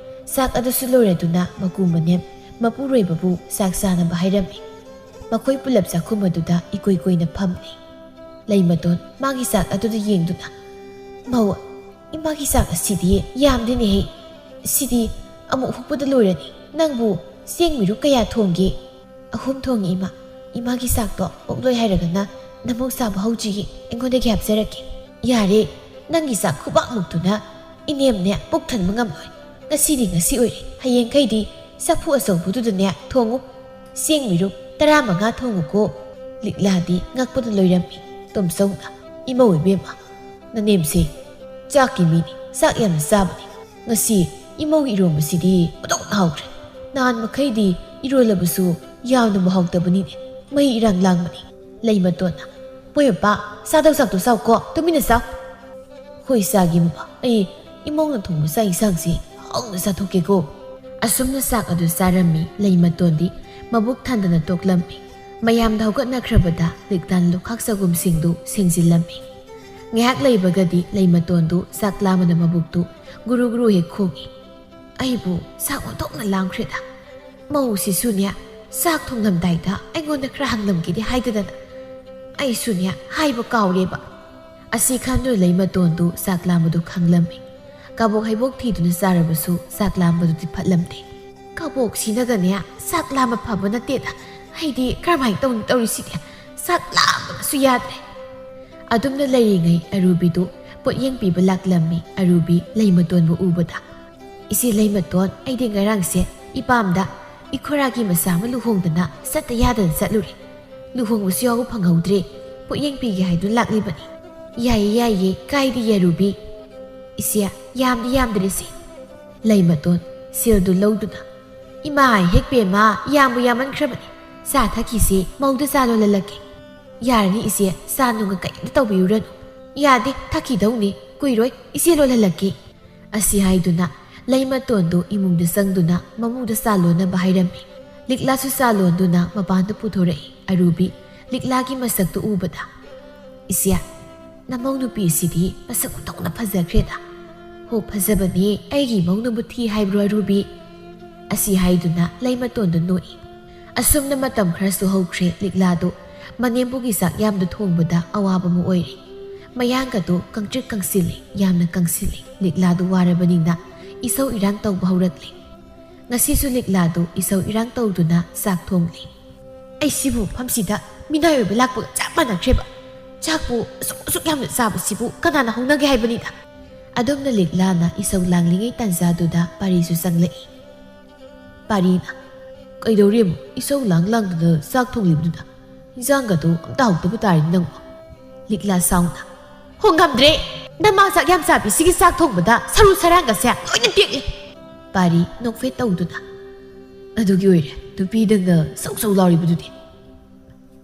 ꯆꯥꯛ ꯑꯗꯨꯁꯨ ꯂꯣꯏꯔꯗꯨꯅ ꯃꯀꯨ ꯃꯅꯦꯝ ꯃꯄꯨꯔꯣꯏꯕꯕꯨ ꯆꯥꯛ ꯆꯥꯅꯕ ꯍꯥꯏꯔꯝꯃꯤ꯫ ꯃꯈꯣꯏ ꯄꯨꯂꯞ ꯆꯥꯛꯈꯨꯝ ꯑꯗꯨꯗ ꯏꯀꯣꯏ ꯀꯣꯏꯅ ꯐꯝꯂꯤ꯫ ꯂꯩꯃꯇꯣꯟ ꯃꯥꯒꯤ ꯆꯥꯛ ꯑꯗꯨꯗ ꯌꯦꯡꯗꯨꯅ, "ꯃꯧ, ꯏꯃꯥꯒꯤ ꯆꯥꯛ ꯑꯁꯤꯗꯤ ꯌꯥꯝꯗꯦꯅꯦꯍꯦ꯫ ꯁꯤꯗꯤ ꯑꯃꯨꯛ ꯍꯨꯛꯄꯗ ꯂꯣꯏꯔꯅꯤ꯫ ꯅꯪꯕꯨ ꯆꯦꯡ ꯃꯤꯔꯨꯛ ꯀꯌꯥ ꯊꯣꯡꯒꯦ?" "ꯑꯍꯨꯝ ꯊꯣꯡꯉꯤ ꯏꯃꯥ꯫ ꯏꯃꯥꯒꯤ ꯆꯥꯛꯇꯣ ꯑꯣꯛꯂꯣꯏ ꯍꯥꯏꯔꯒꯅ ꯅꯃꯧ ꯆꯥꯕ ꯍꯧꯗ꯭ꯔꯤꯌꯦ, ꯑꯩꯉꯣꯟꯗꯒꯤ ꯍꯥꯞꯆꯔꯛꯀꯦ꯫" "ꯌꯥꯔꯦ, ꯅꯪꯒꯤ ꯆꯥꯛ ꯈꯨꯕꯥꯛꯃꯨꯛꯇꯨꯅ ꯏꯅꯦꯝꯅꯦ ꯄꯨꯛ ꯊꯟꯕ ꯉꯝꯂꯣꯏ꯫ ꯉꯁꯤꯗꯤ ꯉꯁꯤ ꯑꯣꯏꯔꯦ, ꯍꯌꯦꯡꯈꯩꯗꯤ ꯆꯐꯨ ꯑꯆꯧꯕꯗꯨꯗꯅꯦ ꯊꯣꯡꯉꯨ꯫ ꯆꯦꯡ ꯃꯤꯔꯨꯛ ꯇꯔꯥꯃꯉꯥ ꯊꯣꯡꯉꯨꯀꯣ꯫" ꯂꯤꯛꯂꯥꯗꯤ ꯉꯛꯄꯗ ꯂꯣꯏꯔꯝꯃꯤ꯫ ꯇꯣꯝꯆꯧꯅ, "ꯏꯃꯧ ꯏꯕꯦꯝꯃ, ꯅꯅꯦꯝꯁꯦ ꯆꯥꯛꯀꯤ ꯃꯤꯅꯤ, ꯆꯥꯛ ꯌꯥꯝꯅ ꯆꯥꯕꯅꯤ꯫ ꯉꯁꯤ ꯏꯃꯧꯒꯤ ꯏꯔꯣꯝꯕꯁꯤꯗꯤ ꯑꯣꯟꯊꯣꯛꯅ ꯍꯥꯎꯈ꯭ꯔꯦ꯫ ꯅꯍꯥꯟ ꯃꯈꯩꯗꯤ ꯏꯔꯣꯜꯂꯕꯁꯨ ꯌꯥꯝꯅꯕꯨ ꯍꯥꯎꯇꯕꯅꯤꯅꯦ, ꯃꯍꯤ ꯏꯔꯥꯡ ꯂꯥꯡꯕꯅꯤ꯫" ꯂꯩꯃꯇꯣꯟꯅ, "ꯃꯣꯏ ꯃꯄꯥ, ꯆꯥꯗꯧ ꯆꯥꯛꯇꯣ ꯆꯥꯎꯀꯣ, ꯇꯨꯃꯤꯟꯅ ꯆꯥꯎ꯫ ꯑꯩꯈꯣꯏ ꯏꯆꯥꯒꯤ ꯃꯄꯥ, ꯑꯩ ꯏꯃꯧꯅ ꯊꯣꯡꯕ ꯆꯥꯛ ꯏꯟꯁꯥꯡꯁꯤ ꯍꯥꯎꯅ ꯆꯥꯊꯣꯛꯀꯦꯀꯣ꯫" ꯑꯁꯨꯝꯅ ꯆꯥꯛ ꯑꯗꯨ ꯆꯥꯔꯝꯃꯤ꯫ ꯂꯩꯃꯇꯣꯟꯗꯤ ꯃꯕꯨꯛ ꯊꯟꯗꯅ ꯇꯣꯛꯂꯝꯃꯤ꯫ ꯃꯌꯥꯝꯗ ꯍꯧꯒꯠꯅꯈ꯭ꯔꯕꯗ ꯂꯤꯛꯂꯥꯅ ꯂꯨꯈꯥꯛ ꯆꯒꯨꯝꯁꯤꯡꯗꯨ ꯁꯦꯡꯖꯤꯜꯂꯝꯃꯤ꯫ ꯉꯥꯏꯍꯥꯛ ꯂꯩꯕꯒꯗꯤ ꯂꯩꯃꯇꯣꯟꯗꯨ ꯆꯥꯛ ꯂꯥꯝꯕꯅ ꯃꯕꯨꯛꯇꯨ ꯒꯨꯔꯨ ꯒꯨꯔꯨ ꯍꯦꯛ ꯈꯣꯡꯏ꯫ "ꯑꯩꯕꯨ ꯆꯥꯛ ꯑꯣꯟꯊꯣꯛꯅ ꯂꯥꯝꯈ꯭ꯔꯦꯗ꯫ ꯃꯧꯁꯤꯁꯨꯅꯦ, ꯆꯥꯛ ꯊꯣꯡꯂꯝꯗꯥꯏꯗ ꯑꯩꯉꯣꯟꯗ ꯈꯔ ꯍꯪꯂꯝꯒꯦꯗꯤ ꯍꯥꯏꯗꯗꯅ ꯑꯩꯁꯨꯅꯦ ꯍꯥꯏꯕ ꯀꯥꯎꯔꯦꯕ꯫" ꯑꯁꯤ ꯈꯟꯗꯨꯅ ꯂꯩꯃꯇꯣꯟꯗꯨ ꯆꯥꯛ ꯂꯥꯝꯕꯗꯨ ꯈꯪꯂꯝꯃꯤ꯫ ꯀꯕꯣꯛ ꯍꯩꯕꯣꯛ ꯊꯤꯗꯨꯅ ꯆꯥꯔꯕꯁꯨ ꯆꯥꯛ ꯂꯥꯝꯕꯗꯨꯗꯤ ꯐꯠꯂꯝꯗꯦ꯫ "ꯀꯕꯣꯛꯁꯤꯅꯒꯅꯦ ꯆꯥꯛ ꯂꯥꯝꯕ ꯐꯕ ꯅꯠꯇꯦꯗ꯫ ꯑꯩꯗꯤ ꯀꯔꯝꯍꯥꯏꯅ ꯇꯧꯅꯤ ꯇꯧꯔꯤꯁꯤꯗꯤ? ꯆꯥꯛ ꯂꯥꯝꯕꯅꯁꯨ ꯌꯥꯗ꯭ꯔꯦ꯫" ꯑꯗꯨꯝꯅ ꯂꯩꯔꯤꯉꯩ ꯑꯔꯨꯕꯤꯗꯨ ꯄꯣꯠꯌꯦꯡ ꯄꯤꯕ ꯂꯥꯛꯂꯝꯃꯤ꯫ ꯑꯔꯨꯕꯤ ꯂꯩꯃꯇꯣꯟꯕꯨ ꯎꯕꯗ, "ꯏꯆꯦ ꯂꯩꯃꯇꯣꯟ, ꯑꯩꯗꯤ ꯉꯔꯥꯡꯁꯦ ꯏꯄꯥꯝꯗ ꯏꯈꯣꯔꯥꯒꯤ ꯃꯆꯥ ꯑꯃ ꯂꯨꯍꯣꯡꯗꯅ ꯆꯠꯇ ꯌꯥꯗꯅ ꯆꯠꯂꯨꯔꯦ꯫ ꯂꯨꯍꯣꯡꯕꯁꯨ ꯌꯥꯎꯕ ꯐꯪꯍꯧꯗ꯭ꯔꯦ꯫ ꯄꯣꯠꯌꯦꯡ ꯄꯤꯒꯦ ꯍꯥꯏꯗꯨꯅ ꯂꯥꯛꯂꯤꯕꯅꯤ꯫" "ꯌꯥꯏꯌꯦ, ꯌꯥꯏꯌꯦ, ꯀꯥꯏꯗꯤꯌꯦ ꯑꯔꯨꯕꯤ꯫" "ꯏꯆꯦ, ꯌꯥꯝꯗꯤ ꯌꯥꯝꯗ꯭ꯔꯦꯁꯦ꯫" ꯂꯩꯃꯇꯣꯟ ꯁꯦꯜꯗꯨ ꯂꯧꯗꯨꯅ, "ꯏꯃꯥ ꯍꯦꯛ ꯄꯦꯝꯃ, ꯌꯥꯝꯕꯨ ꯌꯥꯝꯃꯟꯈ꯭ꯔꯕꯅꯤ꯫ ꯆꯥ ꯊꯛꯈꯤꯁꯦ, ꯃꯧꯗ ꯆꯥ ꯂꯣꯜꯍꯜꯂꯛꯀꯦ꯫" "ꯌꯥꯔꯅꯤ ꯏꯆꯦ, ꯆꯥ ꯅꯨꯡꯒ ꯀꯔꯤꯝꯇ ꯇꯧꯕꯤꯔꯨꯔꯅꯨ꯫" "ꯌꯥꯗꯦ, ꯊꯛꯈꯤꯗꯧꯅꯤ, ꯀꯨꯏꯔꯣꯏ, ꯏꯆꯦ ꯂꯣꯜꯍꯜꯂꯛꯀꯦ꯫" ꯑꯁꯤ ꯍꯥꯏꯗꯨꯅ ꯂꯩꯃꯇꯣꯟꯗꯨ ꯏꯃꯨꯡꯗ ꯆꯪꯗꯨꯅ ꯃꯃꯧꯗ ꯆꯥ ꯂꯣꯟꯅꯕ ꯍꯥꯏꯔꯝꯃꯤ꯫ ꯂꯤꯛꯂꯥꯁꯨ ꯆꯥ ꯂꯣꯟꯗꯨꯅ ꯃꯄꯥꯟꯗ ꯄꯨꯊꯣꯔꯛꯏ꯫ ꯑꯔꯨꯕꯤ ꯂꯤꯛꯂꯥꯒꯤ ꯃꯁꯛꯇꯨ ꯎꯕꯗ, "ꯏꯆꯦ, ꯅꯃꯧ ꯅꯨꯄꯤ ꯑꯁꯤꯗꯤ ꯃꯁꯛ ꯑꯣꯟꯊꯣꯛꯅ ꯐꯖꯈ꯭ꯔꯦꯗ꯫" "ꯍꯣ, ꯐꯖꯕꯅꯦ, ꯑꯩꯒꯤ ꯏꯃꯧꯅꯕꯨ ꯊꯤ ꯍꯥꯏꯕ꯭ꯔꯣ ꯑꯔꯨꯕꯤ?" ꯑꯁꯤ ꯍꯥꯏꯗꯨꯅ ꯂꯩꯃꯇꯣꯟꯗꯨ ꯅꯣꯛꯏ꯫ ꯑꯁꯨꯝꯅ ꯃꯇꯝ ꯈꯔꯁꯨ ꯍꯧꯈ꯭ꯔꯦ꯫ ꯂꯤꯛꯂꯥꯗꯨ ꯃꯅꯦꯝꯕꯨꯒꯤ ꯆꯥꯛ ꯌꯥꯝꯗ ꯊꯣꯡꯕꯗ ꯑꯋꯥꯕ ꯑꯃ ꯑꯣꯏꯔꯦ꯫ ꯃꯌꯥꯡꯒꯗꯨ ꯀꯪꯇ꯭ꯔꯤꯛ ꯀꯪꯁꯤꯜꯂꯤ, ꯌꯥꯝꯅ ꯀꯪꯁꯤꯜꯂꯤ꯫ ꯂꯤꯛꯂꯥꯗꯨ ꯋꯥꯔꯕꯅꯤꯅ ꯏꯁꯧ ꯏꯔꯥꯡ ꯇꯧꯕ ꯍꯧꯔꯛꯂꯦ꯫ ꯉꯁꯤꯁꯨ ꯂꯤꯛꯂꯥꯗꯨ ꯏꯁꯧ ꯏꯔꯥꯡ ꯇꯧꯗꯨꯅ ꯆꯥꯛ ꯊꯣꯡꯂꯤ꯫ "ꯑꯩ ꯁꯤꯕꯨ ꯃꯐꯝꯁꯤꯗ ꯃꯤꯅꯥꯏ ꯑꯣꯏꯕ ꯂꯥꯛꯄꯒ ꯆꯞ ꯃꯥꯟꯅꯈ꯭ꯔꯦꯕ꯫ ꯆꯥꯛꯄꯨ ꯑꯁꯨꯛ ꯑꯁꯨꯛ ꯌꯥꯝꯅ ꯆꯥꯕꯁꯤꯕꯨ ꯀꯅꯥꯅ ꯍꯧꯅꯒꯦ ꯍꯥꯏꯕꯅꯤꯗ?" ꯑꯗꯨꯝꯅ ꯂꯤꯛꯂꯥꯅ ꯏꯁꯧ ꯂꯥꯡꯂꯤꯉꯩ ꯇꯥꯟꯖꯥꯗꯨꯗ ꯄꯥꯔꯤꯁꯨ ꯆꯪꯂꯛꯏ꯫ ꯄꯥꯔꯤꯅ, "ꯀꯩꯗꯧꯔꯦ ꯑꯃꯨꯛ ꯏꯁꯧ ꯂꯥꯡ ꯂꯥꯡꯗꯨꯅ ꯆꯥꯛ ꯊꯣꯡꯂꯤꯕꯗꯨꯅ? ꯏꯟꯖꯥꯡꯒꯗꯨ ꯑꯝꯇ ꯍꯥꯎꯇꯕ ꯇꯥꯔꯦ ꯅꯪꯕꯨ꯫ ꯂꯤꯛꯂꯥ ꯁꯥꯎꯅ꯫ "ꯍꯣ, ꯉꯝꯗ꯭ꯔꯦ꯫ ꯅꯃꯥ ꯆꯥꯛ ꯌꯥꯝ ꯆꯥꯕꯤ ꯁꯤꯒꯤ ꯆꯥꯛ ꯊꯣꯡꯕꯗ ꯁꯔꯨ ꯁꯔꯥꯡꯒꯁꯦ ꯂꯣꯏꯅ ꯇꯦꯛꯂꯦ"꯫ ꯄꯥꯔꯤ ꯅꯣꯛꯐꯦꯠ ꯇꯧꯗꯨꯅ꯫ "ꯑꯗꯨꯒꯤ ꯑꯣꯏꯔꯦ ꯅꯨꯄꯤꯗꯪꯅ ꯁꯧ ꯁꯧ ꯂꯥꯎꯔꯤꯕꯗꯨꯗꯤ"꯫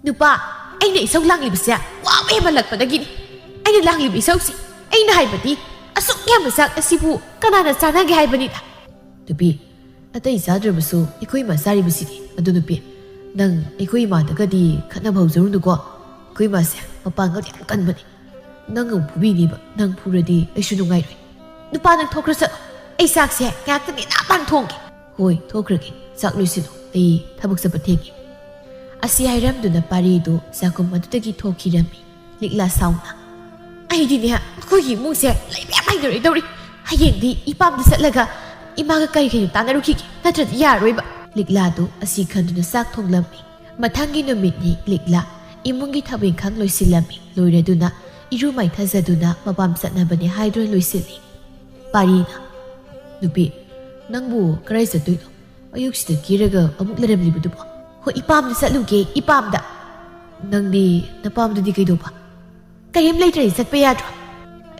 "ꯅꯨꯄꯥ, ꯑꯩꯅ ꯏꯁꯧ ꯂꯥꯡꯂꯤꯕꯁꯦ ꯋꯥꯕ ꯍꯦꯟꯃꯜꯂꯛꯄꯗꯒꯤꯅꯤ꯫ ꯑꯩꯅ ꯂꯥꯡꯂꯤꯕ ꯏꯁꯧꯁꯤ ꯑꯩꯅ ꯍꯥꯏꯕꯗꯤ ꯑꯁꯨꯛ ꯌꯥꯝꯕ ꯆꯥꯛ ꯑꯁꯤꯕꯨ ꯀꯅꯥꯅ ꯆꯥꯅꯒꯦ ꯍꯥꯏꯕꯅꯤꯗ"꯫ "ꯅꯨꯄꯤ, ꯑꯇꯩ ꯆꯥꯗ꯭ꯔꯕꯁꯨ ꯑꯩꯈꯣꯏ ꯏꯃꯥ ꯆꯥꯔꯤꯕꯁꯤꯗꯤ꯫ ꯑꯗꯨ ꯅꯨꯄꯤ, ꯅꯪ ꯑꯩꯈꯣꯏ ꯏꯃꯥꯗꯒꯗꯤ ꯈꯠꯅꯕ ꯍꯧꯖꯔꯨꯅꯨꯀꯣ꯫ ꯑꯩꯈꯣꯏ ꯏꯃꯥꯁꯦ ꯃꯄꯥꯡꯒꯜ ꯌꯥꯝ ꯀꯟꯕꯅꯤ꯫ ꯅꯪ ꯑꯃꯨꯛ ꯐꯨꯕꯤꯅꯤꯕ, ꯅꯪ ꯐꯨꯔꯗꯤ ꯑꯩꯁꯨ ꯅꯨꯡꯉꯥꯏꯔꯣꯏ"꯫ "ꯅꯨꯄꯥ, ꯅꯪ ꯊꯣꯛꯈ꯭ꯔ ꯆꯠꯂꯣ꯫ ꯑꯩ ꯆꯥꯛꯁꯦ ꯉꯥꯏꯍꯥꯛꯇ ꯅꯦꯅꯥ ꯄꯥꯟ ꯊꯣꯡꯒꯦ"꯫ "ꯍꯣꯏ, ꯊꯣꯛꯈ꯭ꯔꯒꯦ꯫ ꯆꯥꯛ ꯂꯣꯏꯁꯤꯜꯂꯣ, ꯑꯩ ꯊꯕꯛ ꯆꯠꯄ ꯊꯦꯡꯉꯦ"꯫ ꯑꯁꯤ ꯍꯥꯏꯔꯝꯗꯨꯅ ꯄꯥꯔꯤꯗꯨ ꯆꯥꯛꯈꯨꯝ ꯑꯗꯨꯗꯒꯤ ꯊꯣꯛꯈꯤꯔꯝꯃꯤ꯫ ꯂꯤꯛꯂꯥ ꯁꯥꯎꯅ꯫ "ꯑꯩꯗꯤꯅꯦ, ꯑꯩꯈꯣꯏꯒꯤ ꯏꯃꯨꯡꯁꯦ ꯂꯩꯕ ꯌꯥꯝ ꯍꯩꯅꯔꯣꯏꯗꯧꯔꯤ꯫ ꯍꯌꯦꯡꯗꯤ ꯏꯄꯥꯝꯗ ꯆꯠꯂꯒ ꯏꯃꯥꯒ ꯀꯔꯤ ꯀꯩꯅꯣ ꯇꯥꯟꯅꯔꯨꯈꯤꯒꯦ, ꯅꯠꯇ꯭ꯔꯗꯤ ꯌꯥꯔꯔꯣꯏꯕ"꯫ ꯂꯤꯛꯂꯥꯗꯨ ꯑꯁꯤ ꯈꯟꯗꯨꯅ ꯆꯥꯛ ꯊꯣꯡꯂꯝꯃꯤ꯫ ꯃꯊꯪꯒꯤ ꯅꯨꯃꯤꯠꯅꯤ ꯂꯤꯛꯂꯥ ꯏꯃꯨꯡꯒꯤ ꯊꯕꯛ ꯏꯪꯈꯥꯡ ꯂꯣꯏꯁꯤꯜꯂꯝꯃꯤ꯫ ꯂꯣꯏꯔꯗꯨꯅ ꯏꯔꯨ ꯃꯥꯏꯊꯖꯗꯨꯅ ꯃꯄꯥꯝ ꯆꯠꯅꯕꯅꯤ ꯍꯥꯏꯗꯨꯅ ꯂꯣꯏꯁꯤꯜꯂꯤ꯫ ꯄꯥꯔꯤꯅ, "ꯅꯨꯄꯤ, ꯅꯪꯕꯨ ꯀꯗꯥꯏ ꯆꯠꯇꯣꯏꯅꯣ? ꯑꯌꯨꯛꯁꯤꯗ ꯀꯦꯔꯒ ꯑꯃꯨꯛ ꯂꯩꯔꯝꯂꯤꯕꯗꯨꯕꯣ?" "ꯍꯣꯏ, ꯏꯄꯥꯝꯗ ꯆꯠꯂꯨꯒꯦ, ꯏꯄꯥꯝꯗ"꯫ "ꯅꯪꯗꯤ ꯅꯄꯥꯝꯗꯗꯤ ꯀꯩꯗꯧꯕ?" "ꯀꯔꯤꯝ ꯂꯩꯇ꯭ꯔꯗꯤ ꯆꯠꯄ ꯌꯥꯗ꯭ꯔꯣ?"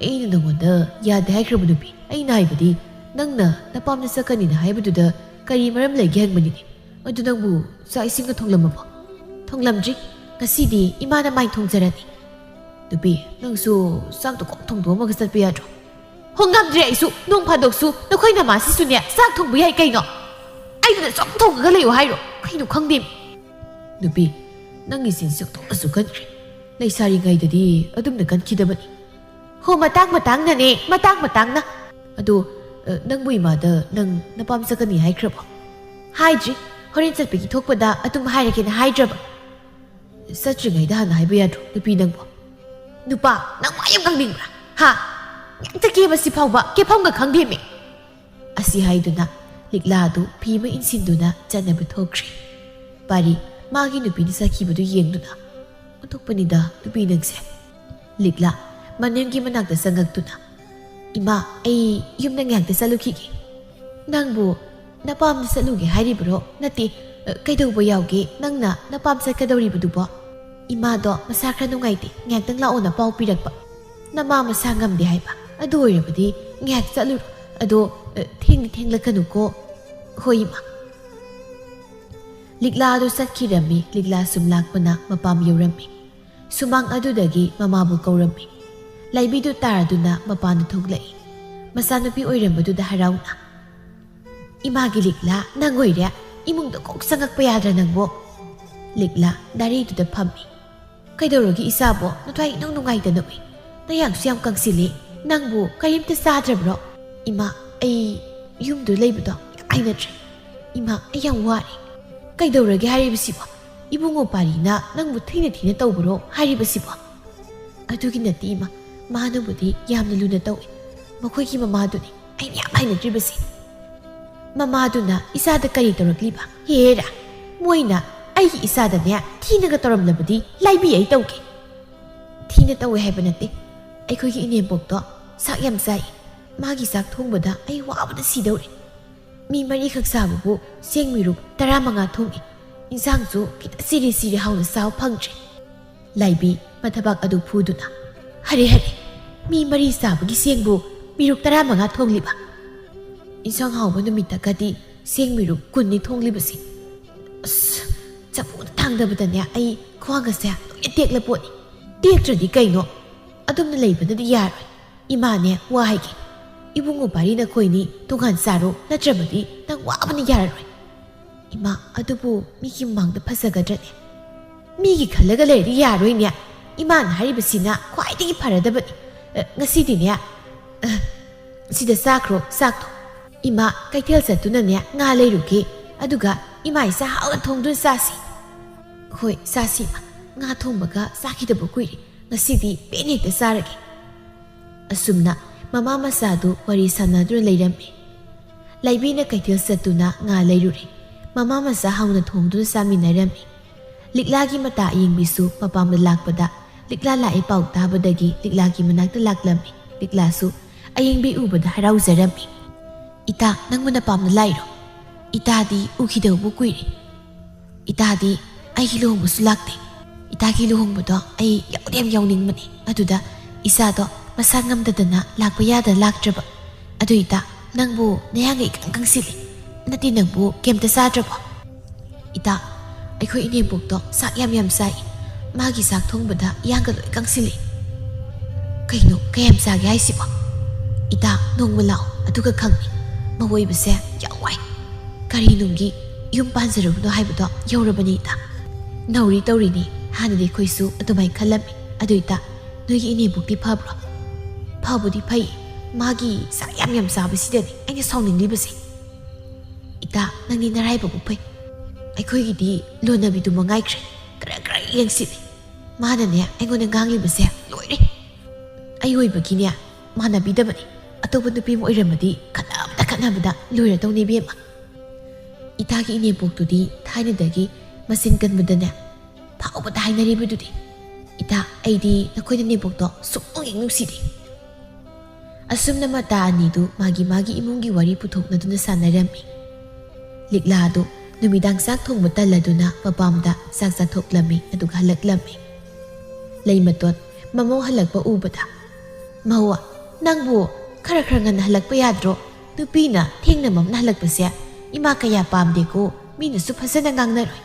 "ꯑꯩꯅ ꯅꯉꯣꯟꯗ ꯌꯥꯗꯦ ꯍꯥꯏꯈ꯭ꯔꯕ ꯅꯨꯄꯤ? ꯑꯩꯅ ꯍꯥꯏꯕꯗꯤ ꯅꯪꯅ ꯅꯄꯥꯝꯗ ꯆꯠꯀꯅꯤꯅ ꯍꯥꯏꯕꯗꯨꯗ ꯀꯔꯤ ꯃꯔꯝ ꯂꯩꯒꯦ ꯍꯪꯕꯅꯤꯅꯦ꯫ ꯑꯗꯨ ꯅꯪꯕꯨ ꯆꯥꯛ ꯏꯁꯤꯡꯒ ꯊꯣꯡꯂꯝꯃꯕꯣ?" "ꯊꯣꯡꯂꯝꯗ꯭ꯔꯤ꯫ ꯉꯁꯤꯗꯤ ꯏꯃꯥꯅ ꯃꯥꯏ ꯊꯣꯡꯖꯔꯅꯤ"꯫ "ꯅꯨꯄꯤ, ꯅꯪꯁꯨ ꯆꯥꯛꯇꯣ ꯀꯣꯛ ꯊꯣꯡꯗꯣꯛꯑꯝꯃꯒ ꯆꯠꯄ ꯌꯥꯗ꯭ꯔꯣ?" "ꯍꯣ, ꯉꯝꯗ꯭ꯔꯦ ꯑꯩꯁꯨ꯫ ꯅꯣꯡ ꯐꯥꯗꯣꯛꯁꯨ ꯅꯈꯣꯏ ꯅꯃꯥꯁꯤꯁꯨꯅꯦ ꯆꯥꯛ ꯊꯣꯡꯕ ꯌꯥꯏ ꯀꯩꯅꯣ꯫ ꯑꯩꯗꯨꯅ ꯁꯨꯝ ꯊꯣꯡꯉꯒ ꯂꯩꯌꯨ ꯍꯥꯏꯔꯣ? ꯀꯩꯅꯣ ꯈꯪꯗꯦ"꯫ "ꯅꯨꯄꯤ, ꯅꯪꯒꯤ ꯆꯤꯟꯁꯤ ꯑꯣꯟꯊꯣꯛꯅꯁꯨ ꯀꯟꯈ꯭ꯔꯦ꯫ ꯂꯩꯁꯥꯔꯤꯉꯩꯗꯗꯤ ꯑꯗꯨꯝꯅ ꯀꯟꯈꯤꯗꯕꯅꯤ"꯫ "ꯍꯣ, ꯃꯇꯥꯡ ꯃꯇꯥꯡꯅꯅꯦ, ꯃꯇꯥꯡ ꯃꯇꯥꯡꯅ"꯫ "ꯑꯗꯣ, ꯑ, ꯅꯪꯕꯨ ꯏꯃꯥꯗ ꯅꯪ ꯅꯄꯥꯝ ꯆꯠꯀꯅꯤ ꯍꯥꯏꯈ꯭ꯔꯕꯣ?" "ꯍꯥꯏꯗ꯭ꯔꯤ꯫ ꯍꯣꯔꯦꯟ ꯆꯠꯄꯒꯤ ꯊꯣꯛꯄꯗ ꯑꯗꯨꯝ ꯍꯥꯏꯔꯒꯦꯅ ꯍꯥꯏꯗ꯭ꯔꯕ"꯫ "ꯆꯠꯇ꯭ꯔꯤꯉꯩꯗ ꯍꯥꯟꯅ ꯍꯥꯏꯕ ꯌꯥꯗ꯭ꯔꯣ, ꯅꯨꯄꯤ ꯅꯪꯕꯣ?" "ꯅꯨꯄꯥ, ꯅꯪ ꯋꯥ ꯌꯥꯝ ꯉꯥꯡꯅꯤꯡꯕ꯭ꯔꯥ? ꯍꯥ? ꯉꯥꯛꯇ ꯀꯦꯕꯁꯤ ꯐꯥꯎꯕ ꯀꯦꯐꯝꯒ ꯈꯪꯗꯦꯃꯤ"꯫ ꯑꯁꯤ ꯍꯥꯏꯗꯨꯅ ꯂꯤꯛꯂꯥ ꯑꯗꯨ ꯐꯤ ꯑꯃ ꯏꯟꯁꯤꯟꯗꯨꯅ ꯆꯠꯅꯕ ꯊꯣꯛꯈ꯭ꯔꯦ꯫ ꯄꯥꯔꯤ ꯃꯥꯒꯤ ꯅꯨꯄꯤꯅ ꯆꯠꯈꯤꯕꯗꯨ ꯌꯦꯡꯗꯨꯅ, "ꯑꯣꯟꯊꯣꯛꯄꯅꯤꯗ ꯅꯨꯄꯤ ꯅꯪꯁꯦ"꯫ ꯂꯤꯛꯂꯥ ꯃꯅꯦꯝꯒꯤ ꯃꯅꯥꯛꯇ ꯆꯪꯉꯛꯇꯨꯅ, "ꯏꯃꯥ, ꯑꯩ ꯌꯨꯝꯗ ꯉꯥꯏꯍꯥꯛꯇ ꯆꯠꯂꯨꯈꯤꯒꯦ"꯫ "ꯅꯪꯕꯨ ꯅꯄꯥꯝꯗ ꯆꯠꯂꯨꯒꯦ ꯍꯥꯏꯔꯤꯕ꯭ꯔꯣ? ꯅꯠꯇꯦ, "ꯑ, ꯀꯩꯗꯧꯕ ꯌꯥꯎꯒꯦ? ꯅꯪꯅ ꯅꯄꯥꯝ ꯆꯠꯀꯗꯧꯔꯤꯕꯗꯨꯕꯣ?" "ꯏꯃꯥꯗꯣ ꯃꯁꯥ ꯈꯔ ꯅꯨꯡꯉꯥꯏꯇꯦ, ꯉꯥꯏꯍꯥꯛꯇꯪ ꯂꯥꯛꯑꯣꯅ ꯄꯥꯎ ꯄꯤꯔꯛꯄ꯫ ꯅꯃꯥ ꯃꯁꯥ ꯉꯝꯗꯦ ꯍꯥꯏꯕ꯫ ꯑꯗꯨ ꯑꯣꯏꯔꯕꯗꯤ ꯉꯥꯏꯍꯥꯛ ꯆꯠꯂꯨꯔꯣ꯫ ꯑꯗꯣ, ꯑ, ꯊꯦꯡꯗꯤ ꯊꯦꯡꯂꯛꯀꯅꯨꯀꯣ꯫" "ꯍꯣꯏ, ꯏꯃꯥ꯫" ꯂꯤꯛꯂꯥꯗꯨ ꯆꯠꯈꯤꯔꯝꯃꯤ꯫ ꯂꯤꯛꯂꯥ ꯁꯨꯝ ꯂꯥꯛꯄꯅ ꯃꯄꯥꯝ ꯌꯧꯔꯝꯃꯤ꯫ ꯁꯨꯃꯥꯡ ꯑꯗꯨꯗꯒꯤ ꯃꯃꯥꯕꯨ ꯀꯧꯔꯝꯃꯤ꯫ ꯂꯥꯏꯕꯤꯗꯨ ꯇꯥꯔꯗꯨꯅ ꯃꯄꯥꯟꯗ ꯊꯣꯛꯂꯛꯏ꯫ ꯃꯆꯥꯅꯨꯄꯤ ꯑꯣꯏꯔꯝꯕꯗꯨꯗ ꯍꯔꯥꯎꯅ, "ꯏꯃꯥꯒꯤ ꯂꯤꯛꯂꯥ, ꯅꯪ ꯑꯣꯏꯔꯦ꯫ ꯏꯃꯨꯡꯗ ꯀꯣꯛ ꯆꯪꯉꯛꯄ ꯌꯥꯗ꯭ꯔꯥ ꯅꯪꯕꯣ?" ꯂꯤꯛꯂꯥ ꯗꯥꯔꯤꯗꯨꯗ ꯐꯝꯃꯤ꯫ "ꯀꯩꯗꯧꯔꯒꯦ ꯏꯆꯥꯕꯣ? ꯅꯊ꯭ꯋꯥꯏ ꯏꯅꯨꯡ ꯅꯨꯡꯉꯥꯏꯇꯅ ꯎꯏ꯫ ꯅꯌꯥꯡꯁꯨ ꯌꯥꯝ ꯀꯪꯁꯤꯜꯂꯤ꯫ ꯅꯪꯕꯨ ꯀꯔꯤꯝꯇ ꯆꯥꯗ꯭ꯔꯕ꯭ꯔꯣ?" "ꯏꯃꯥ, ꯑꯩ ꯌꯨꯝꯗ ꯂꯩꯕꯗꯣ ꯌꯥꯝ ꯍꯩꯅꯗ꯭ꯔꯦ꯫ ꯏꯃꯥ, ꯑꯩ ꯌꯥꯝ ꯋꯥꯔꯦ꯫" "ꯀꯩꯗꯧꯔꯒꯦ ꯍꯥꯏꯔꯤꯕꯁꯤꯕꯣ? ꯏꯕꯨꯡꯉꯣ ꯄꯥꯔꯤꯅ ꯅꯪꯕꯨ ꯊꯤꯅ ꯊꯤꯅ ꯇꯧꯕ꯭ꯔꯣ ꯍꯥꯏꯔꯤꯕꯁꯤꯕꯣ?" "ꯑꯗꯨꯒꯤ ꯅꯠꯇꯦ ꯏꯃꯥ, ꯃꯥꯅꯕꯨꯗꯤ ꯌꯥꯝꯅ ꯂꯨꯅ ꯇꯧꯏ꯫ ꯃꯈꯣꯏꯒꯤ ꯃꯃꯥꯗꯨꯅꯤ ꯑꯩꯅ ꯌꯥꯝ ꯍꯩꯅꯗ꯭ꯔꯤꯕꯁꯤ꯫" "ꯃꯃꯥꯗꯨꯅ ꯏꯆꯥꯗ ꯀꯔꯤ ꯇꯧꯔꯛꯂꯤꯕ? ꯍꯦꯔꯥ, ꯃꯣꯏꯅ ꯑꯩꯒꯤ ꯏꯆꯥꯗꯅꯦ ꯊꯤꯅꯒ ꯇꯧꯔꯝꯂꯕꯗꯤ ꯂꯥꯏꯕꯤ ꯑꯩ ꯇꯧꯒꯦ꯫" "ꯊꯤꯅ ꯇꯧꯋꯦ ꯍꯥꯏꯕ ꯅꯠꯇꯦ, ꯑꯩꯈꯣꯏꯒꯤ ꯏꯅꯦꯝꯄꯣꯛꯇꯣ ꯆꯥꯛ ꯌꯥꯝ ꯆꯥꯏ꯫ ꯃꯥꯒꯤ ꯆꯥꯛ ꯊꯣꯡꯕꯗ ꯑꯩ ꯋꯥꯕꯅ ꯁꯤꯗꯧꯔꯦ꯫ ꯃꯤ ꯃꯔꯤꯈꯛ ꯆꯥꯕꯕꯨ ꯆꯦꯡ ꯃꯤꯔꯨꯛ ꯇꯔꯥꯃꯉꯥ ꯊꯣꯡꯉꯤ꯫ ꯏꯟꯁꯥꯡꯁꯨ ꯈꯤꯇ ꯆꯤꯔꯤ ꯆꯤꯔꯤ ꯍꯥꯎꯅ ꯆꯥꯕ ꯐꯪꯗ꯭ꯔꯦ꯫" ꯂꯥꯏꯕꯤ ꯃꯊꯕꯥꯛ ꯑꯗꯨ ꯐꯨꯗꯨꯅ, "ꯍꯔꯦ, ꯍꯔꯦ, ꯃꯤ ꯃꯔꯤ ꯆꯥꯕꯒꯤ ꯆꯦꯡꯕꯨ ꯃꯤꯔꯨꯛ ꯇꯔꯥꯃꯉꯥ ꯊꯣꯡꯂꯤꯕ? ꯏꯟꯁꯥꯡ ꯍꯥꯎꯕ ꯅꯨꯃꯤꯠꯇꯒꯗꯤ ꯆꯦꯡ ꯃꯤꯔꯨꯛ ꯀꯨꯟꯅꯤ ꯊꯣꯡꯂꯤꯕꯁꯤ꯫ ꯑꯁ, ꯆꯐꯨꯗ ꯊꯥꯡꯗꯕꯗꯅꯦ ꯑꯩ ꯈ꯭ꯋꯥꯡ ꯑꯁꯦ ꯂꯣꯏꯅ ꯇꯦꯛꯂ ꯄꯣꯠꯅꯤ꯫ ꯇꯦꯛꯇ꯭ꯔꯗꯤ ꯀꯩꯅꯣ? ꯑꯗꯨꯝꯅ ꯂꯩꯕꯅꯗꯤ ꯌꯥꯔꯣꯏ꯫ ꯏꯃꯥꯅꯦ, ꯋꯥ ꯍꯥꯏꯒꯦ꯫ ꯏꯕꯨꯡꯉꯣ ꯄꯥꯔꯤ ꯅꯈꯣꯏꯅꯤ ꯇꯣꯉꯥꯟ ꯆꯥꯔꯣ, ꯅꯠꯇ꯭ꯔꯕꯗꯤ ꯅꯪ ꯋꯥꯕꯅ ꯌꯥꯔꯔꯣꯏ꯫" "ꯏꯃꯥ, ꯑꯗꯨꯕꯨ ꯃꯤꯒꯤ ꯃꯃꯥꯡꯗ ꯐꯖꯒꯗ꯭ꯔꯅꯦ?" "ꯃꯤꯒꯤ ꯈꯜꯂꯒ ꯂꯩꯔꯗꯤ ꯌꯥꯔꯣꯏꯅꯦ꯫ ꯏꯃꯥꯅ ꯍꯥꯏꯔꯤꯕꯁꯤꯅ ꯈ꯭ꯋꯥꯏꯗꯒꯤ ꯐꯔꯗꯕꯅꯤ꯫ ꯑ, ꯉꯁꯤꯗꯤꯅꯦ, ꯑ, ꯁꯤꯗ ꯆꯥꯈ꯭ꯔꯣ ꯆꯥꯛꯇꯣ꯫ ꯏꯃꯥ, ꯀꯩꯊꯦꯜ ꯆꯠꯇꯨꯅꯅꯦ ꯉꯥ ꯂꯩꯔꯨꯒꯦ, ꯑꯗꯨꯒ ꯏꯃꯥ ꯏꯆꯥ ꯍꯥꯎꯅ ꯊꯣꯡꯗꯨꯅ ꯆꯥꯁꯤ꯫" "ꯍꯣꯏ, ꯆꯥꯁꯤ ꯏꯃꯥ꯫ ꯉꯥ ꯊꯣꯡꯕꯒ ꯆꯥꯈꯤꯗꯕ ꯀꯨꯏꯔꯦ꯫ ꯉꯁꯤꯗꯤ ꯄꯦꯟꯅ ꯍꯦꯛꯇ ꯆꯥꯔꯒꯦ꯫" ꯑꯁꯨꯝꯅ ꯃꯃꯥ ꯃꯆꯥꯗꯨ ꯋꯥꯔꯤ ꯁꯥꯟꯅꯗꯨꯅ ꯂꯩꯔꯝꯃꯤ꯫ ꯂꯥꯏꯕꯤꯅ ꯀꯩꯊꯦꯜ ꯆꯠꯇꯨꯅ ꯉꯥ ꯂꯩꯔꯨꯔꯦ꯫ ꯃꯃꯥ ꯃꯆꯥ ꯍꯥꯎꯅ ꯊꯣꯡꯗꯨꯅ ꯆꯥꯃꯤꯟꯅꯔꯝꯃꯤ꯫ ꯂꯤꯛꯂꯥꯒꯤ ꯃꯇꯥ ꯑꯌꯦꯡꯕꯤꯁꯨ ꯃꯄꯥꯝꯗ ꯂꯥꯛꯄꯗ ꯂꯤꯛꯂꯥ ꯂꯥꯛꯑꯦ ꯄꯥꯎ ꯇꯥꯕꯗꯒꯤ ꯂꯤꯛꯂꯥꯒꯤ ꯃꯅꯥꯛꯇ ꯂꯥꯛꯂꯝꯃꯤ꯫ ꯂꯤꯛꯂꯥꯁꯨ ꯑꯌꯦꯡꯕꯤ ꯎꯕꯗ ꯍꯔꯥꯎꯖꯔꯝꯃꯤ꯫ "ꯏꯇꯥ, ꯅꯪꯕꯨ ꯅꯄꯥꯝꯗ ꯂꯥꯛꯏꯔꯣ? ꯏꯇꯥꯗꯤ ꯎꯈꯤꯗꯕꯕꯨ ꯀꯨꯏꯔꯦ꯫" "ꯏꯇꯥꯗꯤ ꯑꯩꯒꯤ ꯂꯨꯍꯣꯡꯕꯁꯨ ꯂꯥꯛꯇꯦ꯫ ꯏꯇꯥꯒꯤ ꯂꯨꯍꯣꯡꯕꯗꯣ ꯑꯩ ꯌꯥꯎꯗꯤ ꯌꯥꯝ ꯌꯥꯎꯅꯤꯡꯕꯅꯤ꯫ ꯑꯗꯨꯗ ꯏꯆꯥꯗꯣ ꯃꯁꯥ ꯉꯝꯗꯗꯅ ꯂꯥꯛꯄ ꯌꯥꯗ ꯂꯥꯛꯇ꯭ꯔꯕ꯫ ꯑꯗꯨ ꯏꯇꯥ, ꯅꯪꯕꯨ ꯅꯌꯥꯡꯒ ꯏꯀꯪ ꯀꯪꯁꯤꯜꯂꯤ꯫ ꯅꯠꯇꯦ, ꯅꯪꯕꯨ ꯀꯩꯝꯇ ꯆꯥꯗ꯭ꯔꯕꯣ?" "ꯏꯇꯥ, ꯑꯩꯈꯣꯏ ꯏꯅꯦꯝꯕꯣꯛꯇꯣ ꯆꯥꯛ ꯌꯥꯝ ꯌꯥꯝ ꯆꯥꯏ꯫ ꯃꯥꯒꯤ ꯆꯥꯛ ꯊꯣꯡꯕꯗ ꯏꯌꯥꯡꯒ ꯂꯣꯏ ꯀꯪꯁꯤꯜꯂꯤ꯫" "ꯀꯩꯅꯣ, ꯀꯌꯥꯝ ꯆꯥꯒꯦ ꯍꯥꯏꯁꯤꯕꯣ?" "ꯏꯇꯥ, ꯅꯣꯡꯃ ꯂꯥꯛꯑꯣ, ꯑꯗꯨꯒ ꯈꯪꯅꯤ꯫ ꯃꯧ ꯑꯣꯏꯕꯁꯦ ꯌꯥꯝ ꯋꯥꯏ꯫ ꯀꯔꯤ ꯅꯨꯡꯒꯤ ꯌꯨꯝ ꯄꯥꯟꯖꯔꯨꯕꯅꯣ ꯍꯥꯏꯕꯗꯣ ꯌꯧꯔꯕꯅꯤ ꯏꯇꯥ꯫ ꯅꯧꯔꯤ ꯇꯧꯔꯤꯅꯤ, ꯍꯥꯟꯅꯗꯤ ꯑꯩꯈꯣꯏꯁꯨ ꯑꯗꯨꯃꯥꯏꯅ ꯈꯜꯂꯝꯃꯤ꯫ ꯑꯗꯨ ꯏꯇꯥ, ꯅꯣꯏꯒꯤ ꯏꯅꯦꯝꯕꯣꯛꯇꯤ ꯐꯕ꯭ꯔꯣ?" "ꯐꯕꯨꯗꯤ ꯐꯩ, ꯃꯥꯒꯤ ꯆꯥꯛ ꯌꯥꯝ ꯌꯥꯝ ꯆꯥꯕꯁꯤꯗꯅꯤ ꯑꯩꯅ ꯁꯥꯎꯅꯤꯡꯂꯤꯕꯁꯦ꯫ ꯏꯇꯥ, ꯅꯪꯗꯤ ꯅꯔꯥꯏꯕꯛ ꯐꯩ꯫ ꯑꯩꯈꯣꯏꯒꯤꯗꯤ ꯂꯣꯟꯅꯕꯤꯗꯨ ꯃꯉꯥꯏꯈ꯭ꯔꯦ, ꯈꯔ ꯈꯔ ꯌꯦꯡꯁꯤꯜꯂꯤ꯫ ꯃꯥꯅꯅꯦ ꯑꯩꯉꯣꯟꯗ ꯉꯥꯡꯂꯤꯕꯁꯦ ꯂꯣꯏꯔꯦ꯫ ꯑꯩ ꯑꯣꯏꯕꯒꯤꯅꯦ ꯃꯥꯟꯅꯕꯤꯗꯕꯅꯤ꯫ ꯑꯇꯣꯞꯄ ꯅꯨꯄꯤ ꯑꯃ ꯑꯣꯏꯔꯝꯃꯗꯤ ꯈꯠꯅꯕꯗ ꯈꯠꯅꯕꯗ ꯂꯣꯏꯔꯗꯧꯅꯤ ꯏꯕꯦꯝꯃ꯫ ꯏꯇꯥꯒꯤ ꯏꯅꯦꯝꯄꯣꯛꯇꯨꯗꯤ ꯊꯥꯏꯅꯗꯒꯤ ꯃꯆꯤꯟ ꯀꯟꯕꯗꯅꯦ ꯐꯥꯎꯕꯗ ꯍꯥꯏꯅꯔꯤꯕꯗꯨꯗꯤ꯫ ꯏꯇꯥ, ꯑꯩꯗꯤ ꯅꯈꯣꯏ ꯅꯅꯦꯝꯄꯣꯛꯇꯣ ꯁꯨꯛꯅꯨꯡ ꯍꯦꯛ ꯅꯨꯡꯁꯤꯗꯦ꯫" ꯑꯁꯨꯝꯅ ꯃꯇꯥ ꯑꯅꯤꯗꯨ ꯃꯥꯒꯤ ꯃꯥꯒꯤ ꯏꯃꯨꯡꯒꯤ ꯋꯥꯔꯤ ꯄꯨꯊꯣꯛꯅꯗꯨꯅ ꯁꯥꯟꯅꯔꯝꯃꯤ꯫ ꯂꯤꯛꯂꯥꯗꯨ ꯅꯨꯃꯤꯗꯥꯡ ꯆꯥꯛ ꯊꯣꯡꯕ ꯇꯜꯂꯗꯨꯅ ꯃꯄꯥꯝꯗ ꯆꯥꯛ ꯆꯥꯊꯣꯛꯂꯝꯃꯤ, ꯑꯗꯨꯒ ꯍꯜꯂꯛꯂꯝꯃꯤ꯫ ꯂꯩꯃꯇꯣꯟ ꯃꯃꯧ ꯍꯜꯂꯛꯄ ꯎꯕꯗ, "ꯃꯧ, ꯅꯪꯕꯨ ꯈꯔ ꯈꯔ ꯉꯟꯅ ꯍꯜꯂꯛꯄ ꯌꯥꯗ꯭ꯔꯣ? ꯅꯨꯄꯤꯅ ꯊꯦꯡꯅ ꯃꯝꯅ ꯍꯜꯂꯛꯄꯁꯦ ꯏꯃꯥ ꯀꯌꯥ ꯄꯥꯝꯗꯦꯀꯣ, ꯃꯤꯅꯁꯨ ꯐꯖꯅ ꯉꯥꯡꯅꯔꯣꯏ꯫"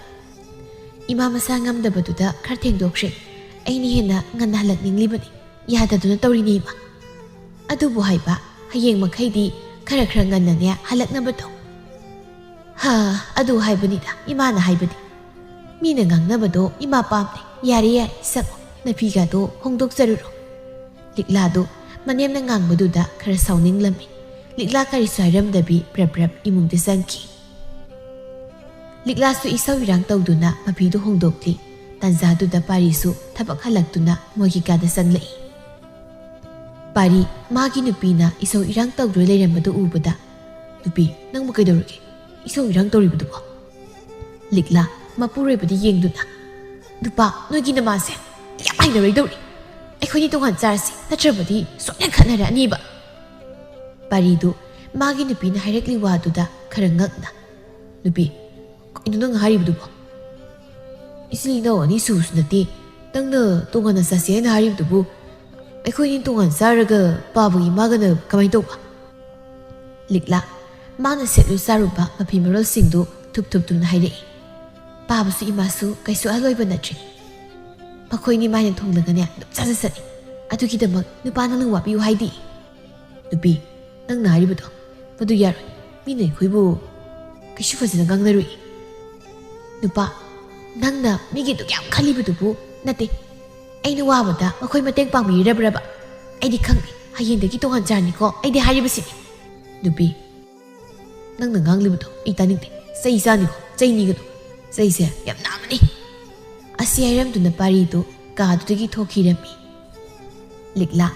"ꯏꯃꯥ ꯃꯁꯥ ꯉꯝꯗꯕꯗꯨꯗ ꯈꯔ ꯊꯦꯡꯗꯣꯛꯈ꯭ꯔꯦ꯫ ꯑꯩꯅ ꯍꯦꯟꯅ ꯉꯟꯅ ꯍꯜꯂꯛꯅꯤꯡꯂꯤꯕꯅꯤ꯫ ꯌꯥꯗꯗꯨꯅ ꯇꯧꯔꯤꯅꯦ ꯏꯃꯥ꯫ ꯑꯗꯨꯕꯨ ꯍꯥꯏꯕ, ꯍꯌꯦꯡ ꯃꯈꯩꯗꯤ ꯈꯔ ꯈꯔ ꯉꯟꯅꯅꯦ ꯍꯜꯂꯛꯅꯕ ꯇꯧ꯫" "ꯍꯥ, ꯑꯗꯨ ꯍꯥꯏꯕꯅꯤꯗ, ꯏꯃꯥꯅ ꯍꯥꯏꯕꯗꯤ꯫ ꯃꯤꯅ ꯉꯥꯡꯅꯕꯗꯣ ꯏꯃꯥ ꯄꯥꯝꯗꯦ꯫ ꯌꯥꯔꯦ ꯌꯥꯔꯦ, ꯆꯪꯉꯣ, ꯅꯐꯤꯒꯗꯣ ꯍꯣꯡꯗꯣꯛꯆꯔꯨꯔꯣ꯫" ꯂꯤꯛꯂꯥꯗꯨ ꯃꯅꯦꯝꯅ ꯉꯥꯡꯕꯗꯨꯗ ꯈꯔ ꯁꯥꯎꯅꯤꯡꯂꯝꯃꯤ꯫ ꯂꯤꯛꯂꯥ ꯀꯔꯤꯁꯨ ꯍꯥꯏꯔꯝꯗꯕꯤ ꯄ꯭ꯔꯞ ꯄ꯭ꯔꯞ ꯏꯃꯨꯡꯗ ꯆꯪꯈꯤ꯫ ꯂꯤꯛꯂꯥꯁꯨ ꯏꯁꯧ ꯏꯔꯥꯡ ꯇꯧꯗꯨꯅ ꯃꯐꯤꯗꯨ ꯍꯣꯡꯗꯣꯛꯂꯤ꯫ ꯇꯥꯟꯖꯥꯗꯨꯗ ꯄꯥꯔꯤꯁꯨ ꯊꯕꯛ ꯍꯜꯂꯛꯇꯨꯅ ꯃꯣꯏꯒꯤ ꯀꯥꯗ ꯆꯪꯂꯛꯏ꯫ ꯄꯥꯔꯤ ꯃꯥꯒꯤ ꯅꯨꯄꯤꯅ ꯏꯁꯧ ꯏꯔꯥꯡ ꯇꯧꯗꯨꯅ ꯂꯩꯔꯝꯕꯗꯨ ꯎꯕꯗ, "ꯅꯨꯄꯤ, ꯅꯪꯕꯨ ꯀꯩꯗꯧꯔꯒꯦ? ꯏꯁꯧ ꯏꯔꯥꯡ ꯇꯧꯔꯤꯕꯗꯨꯕꯣ?" ꯂꯤꯛꯂꯥ ꯃꯄꯨꯔꯣꯏꯕꯗ ꯌꯦꯡꯗꯨꯅ, "ꯅꯨꯄꯥ, ꯅꯣꯏꯒꯤ ꯅꯃꯥꯁꯦ ꯌꯥꯝ ꯍꯩꯅꯔꯣꯏꯗꯧꯔꯤ꯫ ꯑꯩꯈꯣꯏꯅꯤ ꯇꯣꯉꯥꯟ ꯆꯥꯔꯁꯤ, ꯅꯠꯇ꯭ꯔꯕꯗꯤ ꯁꯣꯏꯗꯅ ꯈꯠꯅꯔꯛꯑꯅꯤꯕ꯫" ꯄꯥꯔꯤꯗꯨ ꯃꯥꯒꯤ ꯅꯨꯄꯤꯅ ꯍꯥꯏꯔꯛꯂꯤ ꯋꯥꯗꯨꯗ ꯈꯔ ꯉꯛꯅ, "ꯅꯨꯄꯤ, ꯀꯩꯅꯣ ꯅꯪ ꯍꯥꯏꯔꯤꯕꯗꯨꯕꯣ? "ꯏꯆꯤꯜ ꯏꯅꯥꯎ ꯑꯅꯤ ꯁꯨꯕꯁꯨ ꯅꯠꯇꯦ, ꯅꯪꯅ ꯇꯣꯉꯥꯟꯅ ꯆꯥꯁꯦ ꯍꯥꯏꯅ ꯍꯥꯏꯔꯤꯕꯗꯨꯕꯨ? ꯑꯩꯈꯣꯏꯅꯤ ꯇꯣꯉꯥꯟ ꯆꯥꯔꯒ ꯄꯥꯕꯒꯤ ꯏꯃꯥꯒꯅ ꯀꯃꯥꯏꯅ ꯇꯧꯕ?" ꯂꯤꯛꯂꯥ ꯃꯥꯅ ꯁꯦꯠꯂꯨ ꯆꯥꯔꯨꯕ ꯃꯐꯤ ꯃꯔꯣꯜꯁꯤꯡꯗꯨ ꯊꯨꯞ ꯊꯨꯞ ꯊꯨꯞꯅ ꯍꯥꯏꯔꯛꯏ꯫ "ꯄꯥꯕꯁꯨ ꯏꯃꯥꯁꯨ ꯀꯩꯁꯨ ꯑꯍꯜ ꯑꯣꯏꯕ ꯅꯠꯇ꯭ꯔꯤ꯫ ꯃꯈꯣꯏꯅꯤ ꯃꯥꯏꯅ ꯊꯣꯡꯂꯒꯅꯦ ꯑꯗꯨꯝ ꯆꯥꯖ ꯆꯠꯂꯤ꯫ ꯑꯗꯨꯒꯤꯗꯃꯛ ꯅꯨꯄꯥ ꯅꯪꯅ ꯋꯥꯕꯤꯌꯨ ꯍꯥꯏꯗꯤ?" "ꯅꯨꯄꯤ, ꯅꯪꯅ ꯍꯥꯏꯔꯤꯕꯗꯣ ꯃꯗꯨ ꯌꯥꯔꯣꯏ꯫ ꯃꯤꯅ ꯑꯩꯈꯣꯏꯕꯨ ꯀꯩꯁꯨ ꯐꯖꯅ ꯉꯥꯡꯅꯔꯨꯏ꯫" "ꯅꯨꯄꯥ, ꯅꯪꯅ ꯃꯤꯒꯤꯗꯨ ꯀꯌꯥꯝ ꯈꯜꯂꯤꯕꯗꯨꯕꯨ? ꯅꯠꯇꯦ, ꯑꯩꯅ ꯋꯥꯕꯗ ꯃꯈꯣꯏ ꯃꯇꯦꯡ ꯄꯥꯡꯕꯤꯔꯕ꯭ꯔꯕ? ꯑꯩꯗꯤ ꯈꯪꯗꯦ, ꯍꯌꯦꯡꯗꯒꯤ ꯇꯣꯉꯥꯟ ꯆꯥꯔꯅꯤꯀꯣ ꯑꯩꯗꯤ ꯍꯥꯏꯔꯤꯕꯁꯤꯅꯤ꯫" "ꯅꯨꯄꯤ, ꯅꯪꯅ ꯉꯥꯡꯂꯤꯕꯗꯣ ꯑꯩ ꯇꯥꯅꯤꯡꯗꯦ꯫ ꯆꯩ ꯆꯥꯅꯤꯀꯣ, ꯆꯩ ꯅꯤꯒꯅꯨ꯫ ꯆꯩꯁꯦ ꯌꯥꯝ ꯅꯥꯕꯅꯤ꯫" ꯑꯁꯤ ꯍꯥꯏꯔꯝꯗꯨꯅ ꯄꯥꯔꯤꯗꯨ ꯀꯥꯗꯨꯗꯒꯤ ꯊꯣꯛꯈꯤꯔꯝꯃꯤ꯫ ꯂꯤꯛꯂꯥ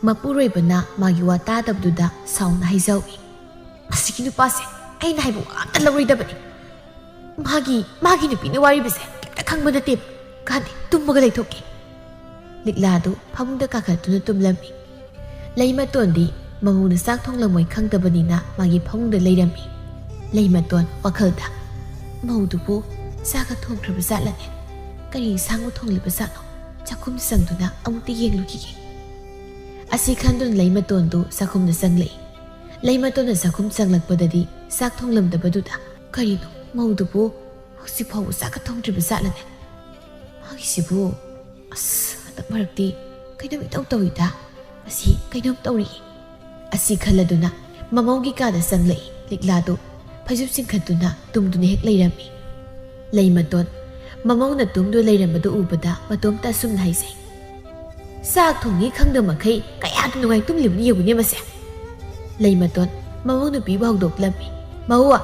ꯃꯄꯨꯔꯣꯏꯕꯅ ꯃꯥꯒꯤ ꯋꯥ ꯇꯥꯗꯕꯗꯨꯗ ꯁꯥꯎꯅ ꯍꯥꯏꯖꯍꯧꯏ꯫ "ꯃꯁꯤꯒꯤ ꯅꯨꯄꯥꯁꯦ ꯑꯩꯅ ꯍꯥꯏꯕ ꯋꯥ ꯑꯝꯇ ꯂꯧꯔꯣꯏꯗꯕꯅꯤ꯫ ꯃꯥꯒꯤ, ꯃꯥꯒꯤ ꯅꯨꯄꯤꯅ ꯋꯥꯔꯤꯕꯁꯦ ꯀꯩꯝꯇ ꯈꯪꯕ ꯅꯠꯇꯦꯕ꯫ ꯀꯥꯟꯗꯦ, ꯇꯨꯝꯃꯒ ꯂꯩꯊꯣꯛꯀꯦ꯫" ꯂꯤꯛꯂꯥꯗꯨ ꯐꯃꯨꯡꯗ ꯀꯥꯈꯠꯇꯨꯅ ꯇꯨꯝꯂꯝꯃꯤ꯫ ꯂꯩꯃꯇꯣꯟꯗꯤ ꯃꯃꯧꯅ ꯆꯥꯛ ꯊꯣꯡꯂꯝꯃꯣꯏ ꯈꯪꯗꯕꯅꯤꯅ ꯃꯥꯒꯤ ꯐꯃꯨꯡꯗ ꯂꯩꯔꯝꯃꯤ꯫ ꯂꯩꯃꯇꯣꯟ ꯋꯥꯈꯜꯗ, "ꯃꯧꯗꯨꯕꯨ ꯆꯥꯛꯀ ꯊꯣꯡꯈ꯭ꯔꯕ ꯖꯥꯠꯂꯅꯦ? ꯀꯔꯤ ꯏꯟꯁꯥꯡꯕꯨ ꯊꯣꯡꯂꯤꯕ ꯖꯥꯠꯅꯣ? ꯆꯥꯛꯈꯨꯝꯗ ꯆꯪꯗꯨꯅ ꯑꯃꯨꯛꯇ ꯌꯦꯡꯂꯨꯈꯤꯒꯦ꯫" ꯑꯁꯤ ꯈꯟꯗꯨꯅ ꯂꯩꯃꯇꯣꯟꯗꯨ ꯆꯥꯛꯈꯨꯝꯗ ꯆꯪꯂꯛꯏ꯫ ꯂꯩꯃꯇꯣꯟꯅ ꯆꯥꯛꯈꯨꯝ ꯆꯪꯂꯛꯄꯗꯗꯤ ꯆꯥꯛ ꯊꯣꯡꯂꯝꯗꯕꯗꯨꯗ, "ꯀꯔꯤꯅꯣ, ꯃꯧꯗꯨꯕꯨ ꯍꯧꯖꯤꯛ ꯐꯥꯎꯕ ꯆꯥꯛꯀ ꯊꯣꯡꯗ꯭ꯔꯤꯕ ꯖꯥꯠꯂꯅꯦ? ꯃꯥꯒꯤꯁꯤꯕꯨ, ꯑꯁ, ꯍꯟꯗꯛ ꯃꯔꯛꯇꯤ ꯀꯩꯅꯣꯝ ꯏꯇꯧ ꯇꯧꯏꯗ꯫ ꯃꯁꯤ ꯀꯩꯅꯣꯝ ꯇꯧꯔꯤ꯫" ꯑꯁꯤ ꯈꯜꯂꯗꯨꯅ ꯃꯃꯧꯒꯤ ꯀꯥꯗ ꯆꯪꯂꯛꯏ ꯂꯤꯛꯂꯥꯗꯨ꯫ ꯐꯩꯖꯨꯞ ꯆꯤꯡꯈꯠꯇꯨꯅ ꯇꯨꯝꯗꯨꯅ ꯍꯦꯛ ꯂꯩꯔꯝꯃꯤ꯫ ꯂꯩꯃꯇꯣꯟ ꯃꯃꯧꯅ ꯇꯨꯝꯗꯨꯅ ꯂꯩꯔꯝꯕꯗꯨ ꯎꯕꯗ ꯃꯇꯣꯝꯇ ꯑꯁꯨꯝꯅ ꯍꯥꯏꯖꯩ, "ꯆꯥꯛ ꯊꯣꯡꯉꯤ ꯈꯪꯗ ꯃꯈꯩ ꯀꯌꯥꯗ ꯅꯨꯡꯉꯥꯏ ꯇꯨꯝꯂꯤꯕꯅꯤ ꯌꯦꯡꯉꯨꯅꯦ ꯃꯁꯦ꯫" ꯂꯩꯃꯇꯣꯟ ꯃꯃꯧ ꯅꯨꯄꯤꯕꯨ ꯍꯧꯗꯣꯛꯂꯝꯃꯤ꯫ "ꯃꯧ,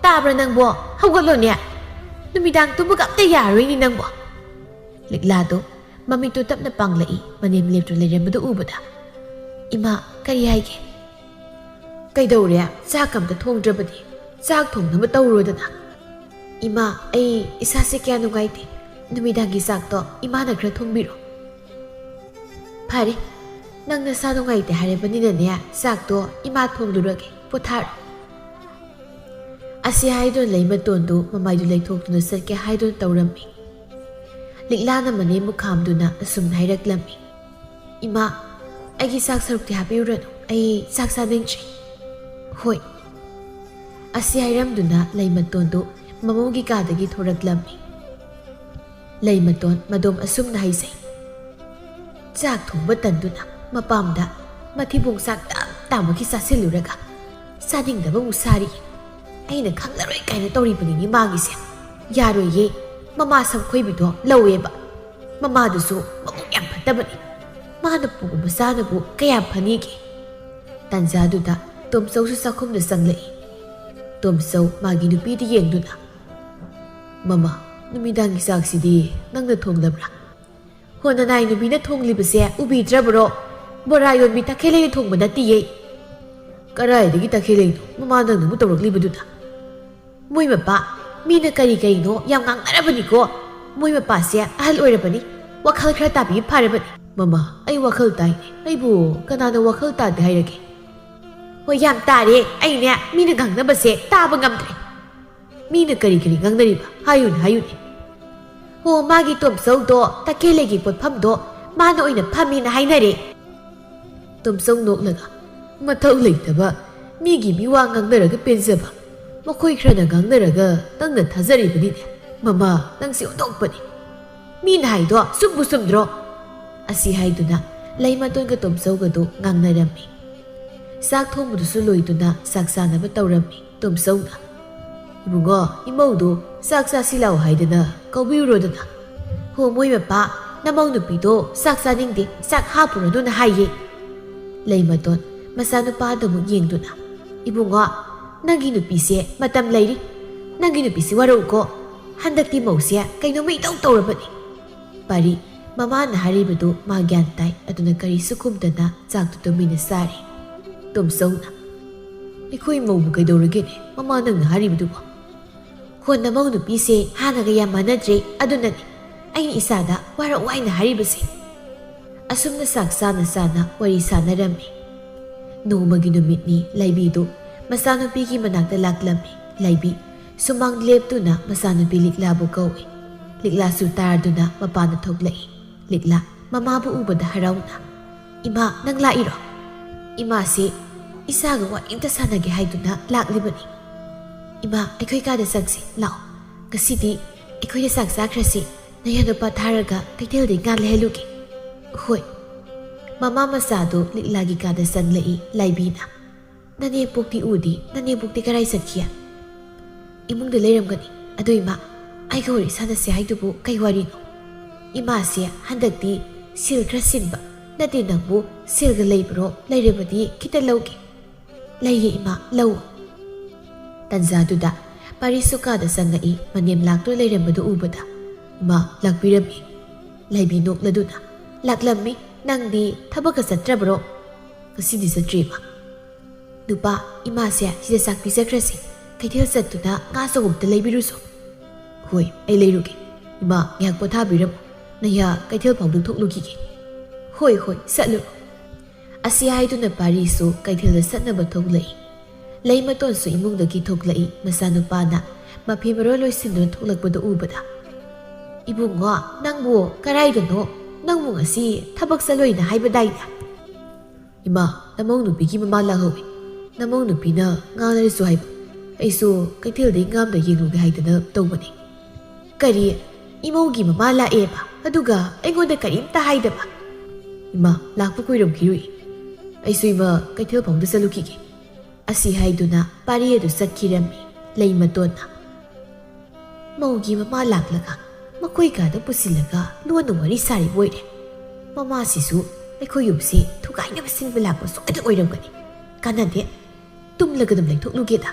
ꯇꯥꯕ꯭ꯔꯥ ꯅꯪꯕꯣ? ꯍꯧꯒꯠꯂꯣꯅꯦ꯫ ꯅꯨꯃꯤꯗꯥꯡ ꯇꯨꯝꯕꯒ ꯑꯝꯇ ꯌꯥꯔꯔꯣꯏꯅꯦ ꯅꯪꯕꯣ꯫" ꯂꯤꯛꯂꯥꯗꯣ ꯃꯃꯤꯠꯇꯨ ꯇꯞꯅ ꯄꯥꯡꯂꯛꯏ, ꯃꯅꯦꯝ ꯂꯦꯞꯇꯨꯅ ꯂꯩꯔꯝꯕꯗꯨ ꯎꯕꯗ꯫ "ꯏꯃꯥ, ꯀꯔꯤ ꯍꯥꯏꯒꯦ?" "ꯀꯩꯗꯧꯔꯦ? ꯆꯥꯛ ꯑꯝꯇ ꯊꯣꯡꯗ꯭ꯔꯕꯗꯤ? ꯆꯥꯛ ꯊꯣꯡꯅꯕ ꯇꯧꯔꯣꯗꯅ꯫" "ꯏꯃꯥ, ꯑꯩ ꯏꯁꯥꯁꯦ ꯀꯌꯥ ꯅꯨꯡꯉꯥꯏꯇꯦ꯫ ꯅꯨꯃꯤꯗꯥꯡꯒꯤ ꯆꯥꯛꯇꯣ ꯏꯃꯥꯅ ꯈꯔ ꯊꯣꯡꯕꯤꯔꯣ꯫" "ꯐꯔꯦ, ꯅꯪ ꯅꯁꯥ ꯅꯨꯡꯉꯥꯏꯇꯦ ꯍꯥꯏꯔꯕꯅꯤꯅꯅꯦ, ꯆꯥꯛꯇꯣ ꯏꯃꯥ ꯊꯣꯡꯂꯨꯔꯒꯦ, ꯄꯣꯊꯥꯔꯣ꯫" ꯑꯁꯤ ꯍꯥꯏꯗꯨꯅ ꯂꯩꯃꯇꯣꯟꯗꯨ ꯃꯃꯥꯏꯗꯨ ꯂꯩꯊꯣꯛꯇꯨꯅ ꯆꯠꯀꯦ ꯍꯥꯏꯗꯨꯅ ꯇꯧꯔꯝꯃꯤ꯫ ꯂꯤꯛꯂꯥꯅ ꯃꯅꯦꯝꯕꯨ ꯈꯥꯝꯗꯨꯅ ꯑꯁꯨꯝꯅ ꯍꯥꯏꯔꯛꯂꯝꯃꯤ, "ꯏꯃꯥ, ꯑꯩꯒꯤ ꯆꯥꯛ ꯁꯔꯨꯛꯇꯤ ꯍꯥꯞꯄꯤꯔꯨꯔꯅꯨ, ꯑꯩ ꯆꯥꯛ ꯆꯥꯅꯤꯡꯗ꯭ꯔꯤ"꯫ "ꯍꯣꯏ"꯫ ꯑꯁꯤ ꯍꯥꯏꯔꯝꯗꯨꯅ ꯂꯩꯃꯇꯣꯟꯗꯨ ꯃꯃꯧꯒꯤ ꯀꯥꯗꯒꯤ ꯊꯣꯔꯛꯂꯝꯃꯤ꯫ ꯂꯩꯃꯇꯣꯟ ꯃꯗꯣꯝ ꯑꯁꯨꯝꯅ ꯍꯥꯏꯖꯩ, ꯆꯥꯛ ꯊꯣꯡꯕ ꯇꯟꯗꯨꯅ ꯃꯄꯥꯝꯗ ꯃꯊꯤꯕꯣꯡ ꯆꯥꯛ ꯇꯥꯝ ꯇꯥꯝꯕꯒꯤ ꯆꯥꯁꯤꯜꯂꯨꯔꯒ ꯆꯥꯅꯤꯡꯗꯕ ꯑꯃꯨꯛ ꯁꯥꯔꯤ꯫ ꯑꯩꯅ ꯈꯪꯂꯔꯣꯏ ꯀꯥꯏꯅ ꯇꯧꯔꯤꯕꯅꯤꯅꯦ ꯃꯥꯒꯤꯁꯦ꯫ ꯌꯥꯔꯣꯏꯌꯦ, ꯃꯃꯥ ꯁꯝꯈꯣꯏꯕꯤꯗꯣ ꯂꯧꯋꯦꯕ꯫ ꯃꯃꯥꯗꯨꯁꯨ ꯃꯕꯨꯛ ꯌꯥꯝ ꯐꯠꯇꯕꯅꯤ꯫ ꯃꯥꯅ ꯄꯨꯕ ꯃꯆꯥꯅꯕꯨ ꯀꯌꯥꯝ ꯐꯅꯤꯒꯦ? ꯇꯥꯟꯖꯥꯗꯨꯗ ꯇꯣꯝꯆꯧꯁꯨ ꯆꯥꯛꯈꯨꯝꯗ ꯆꯪꯂꯛꯏ꯫ ꯇꯣꯝꯆꯧ ꯃꯥꯒꯤ ꯅꯨꯄꯤꯗ ꯌꯦꯡꯗꯨꯅ, "ꯃꯃꯥ, ꯅꯨꯃꯤꯗꯥꯡꯒꯤ ꯆꯥꯛꯁꯤꯗꯤ ꯅꯪꯅ ꯊꯣꯡꯂꯕ꯭ꯔꯥ?" "ꯍꯣ, ꯅꯅꯥꯏ ꯅꯨꯄꯤꯅ ꯊꯣꯡꯂꯤꯕꯁꯦ ꯎꯕꯤꯗ꯭ꯔꯕ꯭ꯔꯣ? ꯕꯣꯔꯥ ꯌꯣꯟꯕꯤ ꯇꯈꯦꯜꯂꯩꯅ ꯊꯣꯡꯕ ꯅꯠꯇꯤꯌꯦ"꯫ "ꯀꯔꯥꯏꯗꯒꯤ ꯇꯈꯦꯜꯂꯩꯅꯣ ꯃꯃꯥ ꯅꯪꯅ ꯑꯃꯨꯛ ꯇꯧꯔꯛꯂꯤꯕꯗꯨꯅ?" "ꯃꯣꯏ ꯃꯄꯥ, ꯃꯤꯅ ꯀꯔꯤ ꯀꯔꯤꯅꯣ ꯌꯥꯝ ꯉꯥꯡꯅꯔꯕꯅꯤꯀꯣ꯫ ꯃꯣꯏ ꯃꯄꯥꯁꯦ ꯑꯍꯜ ꯑꯣꯏꯔꯕꯅꯤ, ꯋꯥꯈꯜ ꯈꯔ ꯇꯥꯕꯤꯕ ꯐꯔꯕꯅꯤ"꯫ "ꯃꯃꯥ, ꯑꯩ ꯋꯥꯈꯜ ꯇꯥꯏꯅꯦ꯫ ꯑꯩꯕꯨ ꯀꯅꯥꯅ ꯋꯥꯈꯜ ꯇꯥꯗꯦ ꯍꯥꯏꯔꯒꯦ?" "ꯍꯣꯏ, ꯌꯥꯝ ꯇꯥꯔꯦ꯫ ꯑꯩꯅꯦ ꯃꯤꯅ ꯉꯥꯡꯅꯕꯁꯦ ꯇꯥꯕ ꯉꯝꯗ꯭ꯔꯦ꯫ ꯃꯤꯅ ꯀꯔꯤ ꯀꯔꯤ ꯉꯥꯡꯅꯔꯤꯕ? ꯍꯥꯏꯌꯨꯅꯦ, ꯍꯥꯏꯌꯨꯅꯦ"꯫ "ꯍꯣ, ꯃꯥꯒꯤ ꯇꯣꯝꯆꯧꯗꯣ ꯇꯈꯦꯜꯂꯩꯒꯤ ꯄꯣꯠꯐꯝꯗꯣ ꯃꯥꯅ ꯑꯣꯏꯅ ꯐꯝꯃꯦꯅ ꯍꯥꯏꯅꯔꯦ"꯫ ꯇꯣꯝꯆꯧ ꯅꯣꯛꯂꯒ, "ꯃꯊꯧ ꯂꯩꯇꯕ, ꯃꯤꯒꯤ ꯃꯤꯋꯥ ꯉꯥꯡꯅꯔꯒ ꯄꯦꯟꯖꯕ꯫ ꯃꯈꯣꯏ ꯈꯔꯅ ꯉꯥꯡꯅꯔꯒ ꯅꯪꯅ ꯊꯥꯖꯔꯤꯕꯅꯤꯅꯦ꯫ ꯃꯃꯥ, ꯅꯪꯁꯤ ꯑꯣꯟꯊꯣꯛꯄꯅꯤ꯫ ꯃꯤꯅ ꯍꯥꯏꯗꯣ ꯆꯨꯝꯕꯨ ꯆꯨꯝꯗ꯭ꯔꯣ?" ꯑꯁꯤ ꯍꯥꯏꯗꯨꯅ ꯂꯩꯃꯇꯣꯟꯒ ꯇꯣꯝꯆꯧꯒꯗꯨ ꯉꯥꯡꯅꯔꯝꯃꯤ꯫ ꯆꯥꯛ ꯊꯣꯡꯕꯗꯨꯁꯨ ꯂꯣꯏꯗꯨꯅ ꯆꯥꯛ ꯆꯥꯅꯕ ꯇꯧꯔꯝꯃꯤ꯫ ꯇꯣꯝꯆꯧꯅ, "ꯏꯕꯨꯡꯉꯣ, ꯏꯃꯧꯗꯣ ꯆꯥꯛ ꯆꯥꯁꯤ ꯂꯥꯛꯑꯣ ꯍꯥꯏꯗꯅ ꯀꯧꯕꯤꯔꯨꯔꯣꯗꯅ"꯫ "ꯍꯣ, ꯃꯣꯏ ꯃꯄꯥ, ꯅꯃꯧ ꯅꯨꯄꯤꯗꯣ ꯆꯥꯛ ꯆꯥꯅꯤꯡꯗꯦ, ꯆꯥꯛ ꯍꯥꯞꯄꯨꯔꯅꯨꯅ ꯍꯥꯏꯌꯦ"꯫ ꯂꯩꯃꯇꯣꯟ ꯃꯆꯥꯅꯨꯄꯥꯗꯨ ꯑꯃꯨꯛ ꯌꯦꯡꯗꯨꯅ, "ꯏꯕꯨꯡꯉꯣ, ꯅꯪꯒꯤ ꯅꯨꯄꯤꯁꯦ ꯃꯇꯝ ꯂꯩꯔꯤ꯫ ꯅꯪꯒꯤ ꯅꯨꯄꯤꯁꯤ ꯋꯥꯔꯧꯀꯣ꯫ ꯍꯟꯗꯛꯇꯤ ꯃꯧꯁꯦ ꯀꯩꯅꯣꯝꯃ ꯏꯇꯧ ꯇꯧꯔꯕꯅꯤ"꯫ ꯄꯥꯔꯤ, ꯃꯃꯥꯅ ꯍꯥꯏꯔꯤꯕꯗꯨ ꯃꯥ ꯒ꯭ꯌꯥꯟ ꯇꯥꯏ, ꯑꯗꯨꯅ ꯀꯔꯤꯁꯨ ꯈꯨꯝꯗꯅ ꯆꯥꯛꯇꯨ ꯇꯨꯃꯤꯟꯅ ꯆꯥꯔꯤ꯫ ꯇꯣꯝꯆꯧꯅ, "ꯑꯩꯈꯣꯏ ꯃꯧꯕꯨ ꯀꯩꯗꯧꯔꯒꯦꯅꯦ? ꯃꯃꯥ ꯅꯪꯅ ꯍꯥꯏꯔꯤꯕꯗꯨꯕꯨ"꯫ "ꯍꯣ, ꯅꯃꯧ ꯅꯨꯄꯤꯁꯦ ꯍꯥꯟꯅꯒ ꯌꯥꯝ ꯃꯥꯟꯅꯗ꯭ꯔꯦ, ꯑꯗꯨꯅꯅꯤ ꯑꯩꯅ ꯏꯆꯥꯗ ꯋꯥꯔꯧ ꯍꯥꯏꯅ ꯍꯥꯏꯔꯤꯕꯁꯦ"꯫ ꯑꯁꯨꯝꯅ ꯆꯥꯛ ꯆꯥꯅ ꯆꯥꯅ ꯋꯥꯔꯤ ꯁꯥꯟꯅꯔꯝꯃꯤ꯫ ꯅꯣꯡꯃꯒꯤ ꯅꯨꯃꯤꯠꯅꯤ, ꯂꯥꯏꯕꯤꯗꯨ ꯃꯆꯥꯅꯨꯄꯤꯒꯤ ꯃꯅꯥꯛꯇ ꯂꯥꯛꯂꯝꯃꯤ꯫ ꯂꯥꯏꯕꯤ ꯁꯨꯃꯥꯡ ꯂꯦꯞꯇꯨꯅ ꯃꯆꯥꯅꯨꯄꯤ ꯂꯤꯛꯂꯥꯕꯨ ꯀꯧꯏ꯫ ꯂꯤꯛꯂꯥꯁꯨ ꯇꯥꯔꯗꯨꯅ ꯃꯄꯥꯟꯗ ꯊꯣꯛꯂꯛꯏ꯫ ꯂꯤꯛꯂꯥ ꯃꯃꯥꯕꯨ ꯎꯕꯗ ꯍꯔꯥꯎꯅ, "ꯏꯃꯥ, ꯅꯪ ꯂꯥꯛꯏꯔꯣ?" "ꯏꯃꯥꯁꯤ ꯏꯆꯥꯒ ꯋꯥꯔꯤ ꯑꯝꯇ ꯁꯥꯟꯅꯒꯦ ꯍꯥꯏꯗꯨꯅ ꯂꯥꯛꯂꯤꯕꯅꯤ꯫ ꯏꯃꯥ, ꯑꯩꯈꯣꯏ ꯀꯥꯗ ꯆꯪꯁꯤ, ꯂꯥꯛꯑꯣ꯫ ꯉꯁꯤꯗꯤ ꯑꯩꯈꯣꯏꯗ ꯆꯥꯛ ꯆꯥꯈ꯭ꯔꯁꯤ꯫ ꯅꯌꯥ ꯅꯨꯄꯥ ꯊꯥꯔꯒ ꯀꯩꯊꯦꯜꯗꯒꯤ ꯉꯥ ꯂꯩꯍꯜꯂꯨꯒꯦ꯫" "ꯍꯣꯏ꯫" ꯃꯃꯥ ꯃꯆꯥꯗꯨ ꯂꯤꯛꯂꯥꯒꯤ ꯀꯥꯗ ꯆꯪꯂꯛꯏ꯫ ꯂꯥꯏꯕꯤꯅ, "ꯅꯅꯦꯝꯄꯣꯛꯇꯤ ꯎꯗꯦ, ꯅꯅꯦꯝꯄꯣꯛꯇꯤ ꯀꯔꯥꯏ ꯆꯠꯈꯤ?" "ꯏꯃꯨꯡꯗ ꯂꯩꯔꯝꯒꯅꯤ꯫ ꯑꯗꯨ ꯏꯃꯥ, ꯑꯩꯒ ꯋꯥꯔꯤ ꯁꯥꯟꯅꯁꯦ ꯍꯥꯏꯗꯨꯕꯨ ꯀꯩ ꯋꯥꯔꯤꯅꯣ? ꯏꯃꯥꯁꯦ ꯍꯟꯗꯛꯇꯤ ꯁꯦꯜ ꯈꯔ ꯁꯤꯟꯕ꯫ ꯅꯠꯇꯦ, ꯅꯪꯕꯨ ꯁꯦꯜꯒ ꯂꯩꯕ꯭ꯔꯣ? ꯂꯩꯔꯕꯗꯤ ꯈꯤꯇ ꯂꯧꯒꯦ꯫" "ꯂꯩꯌꯦ ꯏꯃꯥ, ꯂꯧ꯫" ꯇꯟꯖꯥꯗꯨꯗ ꯄꯥꯔꯤꯁꯨ ꯀꯥꯗ ꯆꯪꯉꯛꯏ꯫ ꯃꯅꯦꯝ ꯂꯥꯛꯇꯨꯅ ꯂꯩꯔꯝꯕꯗꯨ ꯎꯕꯗ, "ꯏꯃꯥ, ꯂꯥꯛꯄꯤꯔꯝꯃꯤ꯫" ꯂꯥꯏꯕꯤ ꯅꯣꯛꯂꯗꯨꯅ, "ꯂꯥꯛꯂꯝꯃꯤ꯫ ꯅꯪꯗꯤ ꯊꯕꯛꯀ ꯆꯠꯇ꯭ꯔꯕ꯭ꯔꯣ?" "ꯉꯁꯤꯗꯤ ꯆꯠꯇ꯭ꯔꯤ ꯏꯃꯥ꯫" "ꯅꯨꯄꯥ, ꯏꯃꯥꯁꯦ ꯁꯤꯗ ꯆꯥꯛ ꯄꯤꯖꯈ꯭ꯔꯁꯤ꯫ ꯀꯩꯊꯦꯜ ꯆꯠꯇꯨꯅ ꯉꯥ ꯑꯆꯧꯕ ꯑꯝꯇ ꯂꯩꯕꯤꯔꯨꯁꯣ꯫" "ꯍꯣꯏ, ꯑꯩ ꯂꯩꯔꯨꯒꯦ꯫ ꯏꯃꯥ, ꯉꯥꯏꯍꯥꯛ ꯄꯣꯊꯥꯕꯤꯔꯝꯃꯨ꯫ ꯅꯌꯥ ꯀꯩꯊꯦꯜ ꯐꯥꯎꯗꯨ ꯊꯣꯛꯂꯨꯈꯤꯒꯦ꯫" "ꯍꯣꯏ, ꯍꯣꯏ, ꯆꯠꯂꯨ꯫" ꯑꯁꯤ ꯍꯥꯏꯗꯨꯅ ꯄꯥꯔꯤꯁꯨ ꯀꯩꯊꯦꯜꯗ ꯆꯠꯅꯕ ꯊꯣꯛꯂꯛꯏ꯫ ꯂꯩꯃꯇꯣꯟꯁꯨ ꯏꯃꯨꯡꯗꯒꯤ ꯊꯣꯛꯂꯛꯏ꯫ ꯃꯆꯥꯅꯨꯄꯥꯅ ꯃꯐꯤ ꯃꯔꯣꯜ ꯂꯣꯏꯁꯤꯟꯗꯨꯅ ꯊꯣꯛꯂꯛꯄꯗꯨ ꯎꯕꯗ, "ꯏꯕꯨꯡꯉꯣ, ꯅꯪꯕꯨ ꯀꯔꯥꯏꯗꯅꯣ? ꯅꯪꯕꯨ ꯉꯁꯤ ꯊꯕꯛ ꯆꯠꯂꯣꯏꯅ ꯍꯥꯏꯕꯗꯥꯏꯅꯦ?" "ꯏꯃꯥ, ꯅꯃꯧ ꯅꯨꯄꯤꯒꯤ ꯃꯃꯥ ꯂꯥꯛꯍꯧꯏ꯫ ꯅꯃꯧ ꯅꯨꯄꯤꯅ ꯉꯥ ꯂꯩꯔꯁꯨ ꯍꯥꯏꯕ꯫ ꯑꯩꯁꯨ ꯀꯩꯊꯦꯜꯗꯒꯤ ꯉꯥ ꯑꯝꯇ ꯌꯦꯡꯂꯨꯒꯦ ꯍꯥꯏꯗꯅ ꯇꯧꯕꯅꯤ꯫" "ꯀꯔꯤ? ꯏꯃꯧꯒꯤ ꯃꯃꯥ ꯂꯥꯛꯑꯦꯕ, ꯑꯗꯨꯒ ꯑꯩꯉꯣꯟꯗ ꯀꯔꯤꯝꯇ ꯍꯥꯏꯗꯕ?" "ꯏꯃꯥ, ꯂꯥꯛꯄ ꯀꯨꯏꯔꯝꯈꯤꯔꯣꯏ꯫ ꯑꯩꯁꯨ ꯏꯃꯥ ꯀꯩꯊꯦꯜ ꯐꯥꯎꯗ ꯆꯠꯂꯨꯈꯤꯒꯦ꯫" ꯑꯁꯤ ꯍꯥꯏꯗꯨꯅ ꯄꯥꯔꯤ ꯑꯗꯨ ꯆꯠꯈꯤꯔꯝꯃꯤ꯫ ꯂꯩꯃꯇꯣꯟꯅ, "ꯃꯧꯒꯤ ꯃꯃꯥ ꯂꯥꯛꯂꯒ ꯃꯈꯣꯏ ꯀꯥꯗ ꯄꯨꯁꯤꯜꯂꯒ ꯂꯣꯟꯅ ꯋꯥꯔꯤ ꯁꯥꯔꯤꯕ ꯑꯣꯏꯔꯦ꯫ ꯃꯃꯥꯁꯤꯁꯨ ꯑꯩꯈꯣꯏ ꯌꯨꯝꯁꯤ ꯊꯨꯒꯥꯏꯅꯕ ꯁꯤꯟꯕ ꯂꯥꯛꯄ ꯁꯣꯏꯗꯅ ꯑꯣꯏꯔꯝꯒꯅꯤ꯫ ꯀꯥꯟꯅꯗꯦ, ꯇꯨꯝꯂꯒ ꯑꯗꯨꯝ ꯂꯩꯊꯣꯛꯂꯨꯒꯦꯗ꯫"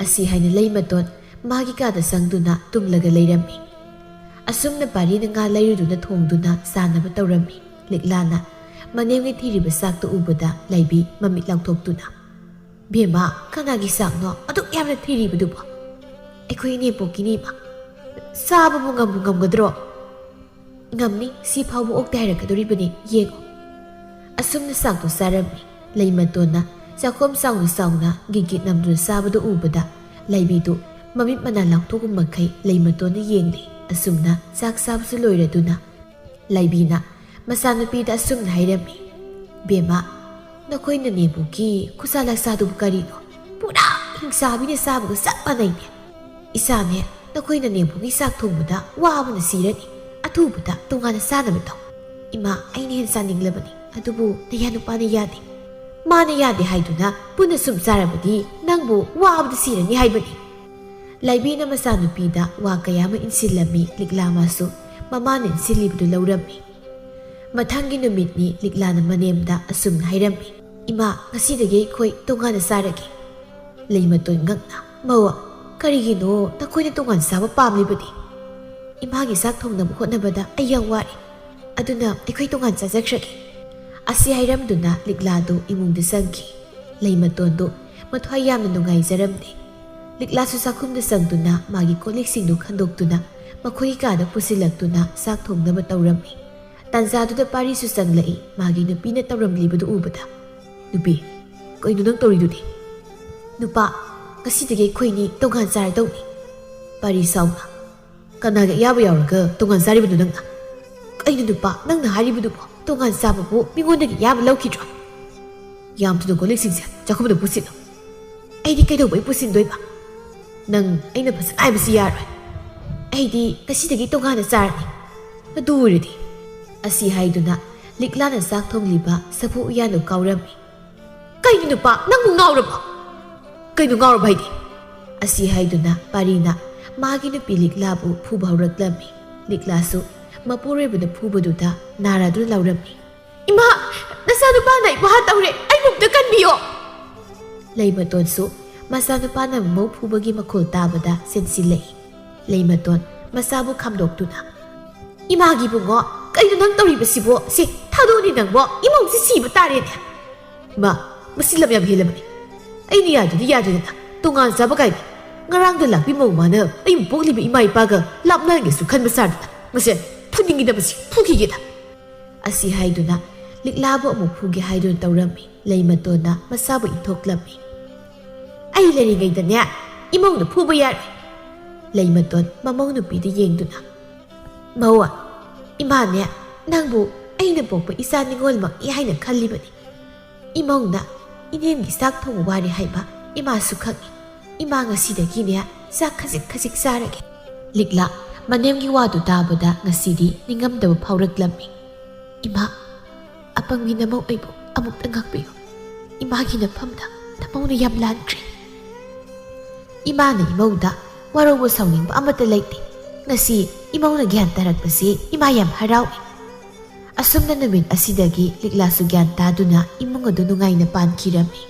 ꯑꯁꯤ ꯍꯥꯏꯅ ꯂꯩꯃꯇꯣꯟ ꯃꯥꯒꯤ ꯀꯥꯗ ꯆꯪꯗꯨꯅ ꯇꯨꯝꯂꯒ ꯂꯩꯔꯝꯃꯤ꯫ ꯑꯁꯨꯝꯅ ꯄꯥꯔꯤꯅ ꯉꯥ ꯂꯩꯔꯨꯗꯨꯅ ꯊꯣꯡꯗꯨꯅ ꯆꯥꯅꯕ ꯇꯧꯔꯝꯃꯤ꯫ ꯂꯤꯛꯂꯥꯅ ꯃꯅꯦꯝꯒꯤ ꯊꯤꯔꯤꯕ ꯆꯥꯛꯇꯨ ꯎꯕꯗ ꯂꯥꯏꯕꯤ ꯃꯃꯤꯠ ꯂꯥꯎꯊꯣꯛꯇꯨꯅ, "ꯕꯦꯝꯃ, ꯀꯅꯥꯒꯤ ꯆꯥꯛꯅꯣ ꯑꯗꯨꯛ ꯌꯥꯝꯅ ꯊꯤꯔꯤꯕꯗꯨꯕꯣ?" "ꯑꯩꯈꯣꯏ ꯏꯅꯦꯝꯄꯣꯛꯀꯤꯅꯤ, ꯏꯃꯥ꯫" "ꯆꯥꯕꯕꯨ ꯉꯝꯕꯨ ꯉꯝꯒꯗ꯭ꯔꯣ?" "ꯉꯝꯅꯤ, ꯁꯤ ꯐꯥꯎꯕ ꯑꯣꯛꯇꯦ ꯍꯥꯏꯔꯛꯀꯗꯣꯔꯤꯕꯅꯤ, ꯌꯦꯡꯉꯨ꯫" ꯑꯁꯨꯝꯅ ꯆꯥꯛꯇꯨ ꯆꯥꯔꯝꯃꯤ꯫ ꯂꯩꯃꯇꯣꯟꯅ ꯆꯥꯛꯈꯣꯝ ꯆꯥꯎꯅ ꯆꯥꯎꯅ ꯒꯤꯠ ꯒꯤꯠ ꯅꯝꯗꯨꯅ ꯆꯥꯕꯗꯨ ꯎꯕꯗ ꯂꯥꯏꯕꯤꯗꯨ ꯃꯃꯤꯠ ꯃꯅꯥ ꯂꯥꯎꯊꯣꯛꯄ ꯃꯈꯩ ꯂꯩꯃꯇꯣꯟꯗ ꯌꯦꯡꯂꯤ꯫ ꯑꯁꯨꯝꯅ ꯆꯥꯛ ꯆꯥꯕꯁꯨ ꯂꯣꯏꯔꯗꯨꯅ ꯂꯩꯕꯤꯅ ꯃꯆꯥꯅꯨꯄꯤꯗ ꯑꯁꯨꯝꯅ ꯍꯥꯏꯔꯝꯃꯤ, "ꯕꯦꯝꯃ, ꯅꯈꯣꯏ ꯅꯅꯦꯝꯕꯣꯛꯀꯤ ꯈꯨꯠꯁꯥ ꯂꯛꯁꯥꯗꯨꯕꯨ ꯀꯔꯤꯅꯣ? ꯄꯨꯔꯥ ꯍꯤꯡꯆꯥꯕꯤꯅ ꯆꯥꯕꯒ ꯆꯞ ꯃꯥꯟꯅꯩꯅꯦ꯫ ꯏꯆꯥꯅꯦ, ꯅꯈꯣꯏ ꯅꯅꯦꯝꯕꯣꯛꯀꯤ ꯆꯥꯛ ꯊꯣꯡꯕꯗ ꯋꯥꯕꯅ ꯁꯤꯔꯅꯤ꯫ ꯑꯊꯨꯕꯗ ꯇꯣꯉꯥꯟꯅ ꯆꯥꯅꯕ ꯇꯧ꯫ ꯏꯃꯥ, ꯑꯩꯅ ꯍꯦꯟꯅ ꯆꯥꯅꯤꯡꯂꯕꯅꯤ, ꯑꯗꯨꯕꯨ ꯅꯌꯥ ꯅꯨꯄꯥꯅ ꯌꯥꯗꯦ꯫ ꯃꯥꯅ ꯌꯥꯗꯦ ꯍꯥꯏꯗꯨꯅ ꯄꯨꯟꯅ ꯁꯨꯝ ꯆꯥꯔꯕꯗꯤ ꯅꯪꯕꯨ ꯋꯥꯕꯗ ꯁꯤꯔꯅꯤ ꯍꯥꯏꯕꯅꯤ꯫" ꯂꯥꯏꯕꯤꯅ ꯃꯆꯥꯅꯨꯄꯤꯗ ꯋꯥ ꯀꯌꯥ ꯑꯃ ꯏꯟꯁꯤꯜꯂꯝꯃꯤ꯫ ꯂꯤꯛꯂꯥ ꯃꯥꯁꯨ ꯃꯃꯥꯅ ꯏꯟꯁꯤꯜꯂꯤꯕꯗꯨ ꯂꯧꯔꯝꯃꯤ꯫ ꯃꯊꯪꯒꯤ ꯅꯨꯃꯤꯠꯅꯤ꯫ ꯂꯤꯛꯂꯥꯅ ꯃꯅꯦꯝꯗ ꯑꯁꯨꯝꯅ ꯍꯥꯏꯔꯝꯃꯤ, "ꯏꯃꯥ, ꯉꯁꯤꯗꯒꯤ ꯑꯩꯈꯣꯏ ꯇꯣꯉꯥꯟꯅ ꯆꯥꯔꯒꯦ꯫" ꯂꯩꯃꯇꯣꯟ ꯉꯛꯅ, "ꯃꯧ, ꯀꯔꯤꯒꯤꯅꯣ ꯅꯈꯣꯏꯅ ꯇꯣꯉꯥꯟ ꯆꯥꯕ ꯄꯥꯝꯂꯤꯕꯗꯤ? ꯏꯃꯥꯒꯤ ꯆꯥꯛ ꯊꯣꯡꯅꯕ ꯍꯣꯠꯅꯕꯗ ꯑꯩ ꯌꯥꯝ ꯋꯥꯔꯦ꯫ ꯑꯗꯨꯅ ꯑꯩꯈꯣꯏ ꯇꯣꯉꯥꯟ ꯆꯥꯖꯈ꯭ꯔꯒꯦ꯫" ꯑꯁꯤ ꯍꯥꯏꯔꯝꯗꯨꯅ ꯂꯤꯛꯂꯥꯗꯨ ꯏꯃꯨꯡꯗ ꯆꯪꯈꯤ꯫ ꯂꯩꯃꯇꯣꯟꯗꯨ ꯃꯊ꯭ꯋꯥꯏ ꯌꯥꯝꯅ ꯅꯨꯡꯉꯥꯏꯖꯔꯝꯗꯦ꯫ ꯂꯤꯛꯂꯥꯁꯨ ꯆꯥꯛꯈꯨꯝꯗ ꯆꯪꯗꯨꯅ ꯃꯥꯒꯤ ꯀꯣꯜꯂꯤꯛꯁꯤꯡꯗꯨ ꯈꯟꯗꯣꯛꯇꯨꯅ ꯃꯈꯣꯏꯒꯤ ꯀꯥꯗ ꯄꯨꯁꯤꯜꯂꯛꯇꯨꯅ ꯆꯥꯛ ꯊꯣꯡꯅꯕ ꯇꯧꯔꯝꯃꯤ꯫ ꯇꯥꯟꯖꯥꯗꯨꯗ ꯄꯥꯔꯤꯁꯨ ꯆꯪꯂꯛꯏ꯫ ꯃꯥꯒꯤ ꯅꯨꯄꯤꯅ ꯇꯧꯔꯝꯂꯤꯕꯗꯨ ꯎꯕꯗ, "ꯅꯨꯄꯤ, ꯀꯩꯅꯣ ꯅꯪ ꯇꯧꯔꯤꯗꯨꯗꯤ?" "ꯅꯨꯄꯥ, ꯉꯁꯤꯗꯒꯤ ꯑꯩꯈꯣꯏꯅꯤ ꯇꯣꯉꯥꯟ ꯆꯥꯔꯗꯧꯅꯤ꯫" ꯄꯥꯔꯤ ꯁꯥꯎꯅ, "ꯀꯅꯥꯒꯤ ꯑꯌꯥꯕ ꯌꯥꯎꯔꯒ ꯇꯣꯉꯥꯟ ꯆꯥꯔꯤꯕꯅꯣ ꯅꯪꯅ? ꯀꯩꯅꯣ ꯅꯨꯄꯥ, ꯅꯪꯅ ꯍꯥꯏꯔꯤꯕꯗꯨꯕꯣ? ꯇꯣꯉꯥꯟ ꯆꯥꯕꯕꯨ ꯃꯤꯉꯣꯟꯗꯒꯤ ꯑꯌꯥꯕ ꯂꯧꯈꯤꯗ꯭ꯔꯣ? ꯌꯥꯝ ꯊꯨꯅ ꯀꯣꯜꯂꯤꯛꯁꯤꯡꯁꯦ ꯆꯥꯛꯈꯨꯝꯗ ꯄꯨꯁꯤꯜꯂꯣ꯫" "ꯑꯩꯗꯤ ꯀꯩꯗꯧꯕꯩ ꯄꯨꯁꯤꯟꯗꯣꯏꯕ? ꯅꯪ ꯑꯩꯅ ꯐꯖꯅ ꯍꯥꯏꯕꯁꯤ ꯌꯥꯔꯣꯏ꯫ ꯑꯩꯗꯤ ꯉꯁꯤꯗꯒꯤ ꯇꯣꯉꯥꯟꯅ ꯆꯥꯔꯅꯤ꯫ ꯑꯗꯨ ꯑꯣꯏꯔꯗꯤ꯫" ꯑꯁꯤ ꯍꯥꯏꯗꯨꯅ ꯂꯤꯛꯂꯥꯅ ꯆꯥꯛ ꯊꯣꯡꯂꯤꯕ ꯁꯐꯨ ꯎꯌꯥꯟꯗꯨ ꯀꯥꯎꯔꯝꯃꯤ꯫ "ꯀꯩꯅꯣ ꯅꯨꯄꯥ, ꯅꯪꯕꯨ ꯉꯥꯎꯔꯕꯣ?" "ꯀꯩꯅꯣ ꯉꯥꯎꯔꯕ ꯍꯥꯏꯗꯤ?" ꯑꯁꯤ ꯍꯥꯏꯗꯨꯅ ꯄꯥꯔꯤꯅ ꯃꯥꯒꯤ ꯅꯨꯄꯤ ꯂꯤꯛꯂꯥꯕꯨ ꯐꯨꯕ ꯍꯧꯔꯛꯂꯝꯃꯤ꯫ ꯂꯤꯛꯂꯥꯁꯨ ꯃꯄꯨꯔꯣꯏꯕꯅ ꯐꯨꯕꯗꯨꯗ ꯅꯥꯔꯗꯨꯅ ꯂꯥꯎꯔꯝꯃꯤ, "ꯏꯃꯥ, ꯅꯆꯥꯅꯨꯄꯥꯅ ꯑꯩꯕꯨ ꯍꯥꯠꯇꯧꯔꯦ, ꯑꯩꯕꯨ ꯑꯝꯇ ꯀꯟꯕꯤꯌꯣ!" ꯂꯩꯃꯇꯣꯟꯁꯨ ꯃꯆꯥꯅꯨꯄꯥꯅ ꯃꯃꯧ ꯐꯨꯕꯒꯤ ꯃꯈꯣꯜ ꯇꯥꯕꯗ ꯆꯦꯟꯁꯤꯜꯂꯛꯏ꯫ ꯂꯩꯃꯇꯣꯟ ꯃꯆꯥꯕꯨ ꯈꯥꯝꯗꯣꯛꯇꯨꯅ, "ꯏꯃꯥꯒꯤ ꯏꯕꯨꯡꯉꯣ, ꯀꯩꯅꯣ ꯅꯪ ꯇꯧꯔꯤꯕꯁꯤꯕꯣ? ꯁꯤ ꯊꯥꯗꯣꯛꯑꯅꯤ ꯅꯪꯕꯣ, ꯏꯃꯧꯁꯤ ꯁꯤꯕ ꯇꯥꯔꯦꯅꯦ!" "ꯏꯃꯥ, ꯃꯁꯤ ꯂꯝ ꯌꯥꯝ ꯍꯦꯜꯂꯕꯅꯤ꯫ ꯑꯩꯅ ꯌꯥꯗ꯭ꯔꯗꯤ ꯌꯥꯗ꯭ꯔꯦꯗꯅ, ꯇꯣꯉꯥꯟ ꯆꯥꯕ ꯀꯥꯏꯅ꯫ ꯉꯔꯥꯡꯗ ꯂꯥꯛꯄꯤ ꯃꯧ ꯃꯥꯅ ꯑꯩꯕꯨ ꯄꯣꯛꯂꯤꯕ ꯏꯃꯥ ꯏꯄꯥꯒ ꯂꯥꯞꯅꯍꯟꯒꯦꯁꯨ ꯈꯟꯕ ꯁꯥꯗꯅ, ꯃꯁꯦ ꯐꯨꯅꯤꯡꯉꯤꯗ, ꯃꯁꯤ ꯐꯨꯈꯤꯒꯦꯗ꯫" ꯑꯁꯤ ꯍꯥꯏꯗꯨꯅ ꯂꯤꯛꯂꯥꯕꯨ ꯑꯃꯨꯛ ꯐꯨꯒꯦ ꯍꯥꯏꯗꯨꯅ ꯇꯧꯔꯝꯃꯤ꯫ ꯂꯩꯃꯇꯣꯟꯅ ꯃꯆꯥꯕꯨ ꯏꯟꯊꯣꯛꯂꯝꯃꯤ꯫ "ꯑꯩ ꯂꯩꯔꯤꯉꯩꯗꯅꯦ, "ꯏꯃꯧꯅ ꯐꯨꯕ ꯌꯥꯔꯣꯏ!" ꯂꯩꯃꯇꯣꯟ ꯃꯃꯧ ꯅꯨꯄꯤꯗ ꯌꯦꯡꯗꯨꯅ, "ꯃꯧ, ꯏꯃꯥꯅꯦ ꯅꯪꯕꯨ ꯑꯩꯅ ꯄꯣꯛꯄ ꯏꯆꯥ ꯅꯤꯉꯣꯜꯃꯛꯅꯤ ꯍꯥꯏꯅ ꯈꯜꯂꯤꯕꯅꯤ꯫ ꯏꯃꯧꯅ ꯏꯅꯦꯝꯒꯤ ꯆꯥꯛ ꯊꯣꯡꯕ ꯋꯥꯔꯦ ꯍꯥꯏꯕ ꯏꯃꯥꯁꯨ ꯈꯪꯏ꯫ ꯏꯃꯥ ꯉꯁꯤꯗꯒꯤꯅꯦ ꯆꯥꯛ ꯈꯖꯤꯛ ꯈꯖꯤꯛ ꯆꯥꯔꯒꯦ꯫" ꯂꯤꯛꯂꯥ ꯃꯅꯦꯝꯒꯤ ꯋꯥꯗꯨ ꯇꯥꯕꯗ ꯉꯁꯤꯗꯤ ꯅꯤꯡꯉꯝꯗꯕ ꯐꯥꯎꯔꯛꯂꯝꯃꯤ꯫ "ꯏꯃꯥ, ꯑꯄꯪꯕꯤ ꯅꯃꯧ ꯑꯩꯕꯨ ꯑꯃꯨꯛꯇ ꯉꯥꯛꯄꯤꯌꯨ꯫ ꯏꯃꯥꯒꯤ ꯅꯐꯝꯗ ꯅꯃꯧꯅ ꯌꯥꯝ ꯂꯥꯟꯈ꯭ꯔꯦ꯫" ꯏꯃꯥꯅ ꯏꯃꯧꯗ ꯋꯥꯔꯧꯕ ꯁꯥꯎꯅꯤꯡꯕ ꯑꯃꯠꯇ ꯂꯩꯇꯦ꯫ ꯉꯁꯤ ꯏꯃꯧꯅ ꯒ꯭ꯌꯥꯟ ꯇꯥꯔꯛꯄꯁꯤ ꯏꯃꯥ ꯌꯥꯝ ꯍꯔꯥꯎꯏ꯫ ꯑꯁꯨꯝꯅ ꯅꯨꯃꯤꯠ ꯑꯁꯤꯗꯒꯤ ꯂꯤꯛꯂꯥꯁꯨ ꯒ꯭ꯌꯥꯟ ꯇꯥꯗꯨꯅ ꯏꯃꯨꯡ ꯑꯗꯨ ꯅꯨꯡꯉꯥꯏꯅ ꯄꯥꯟꯈꯤꯔꯝꯃꯤ꯫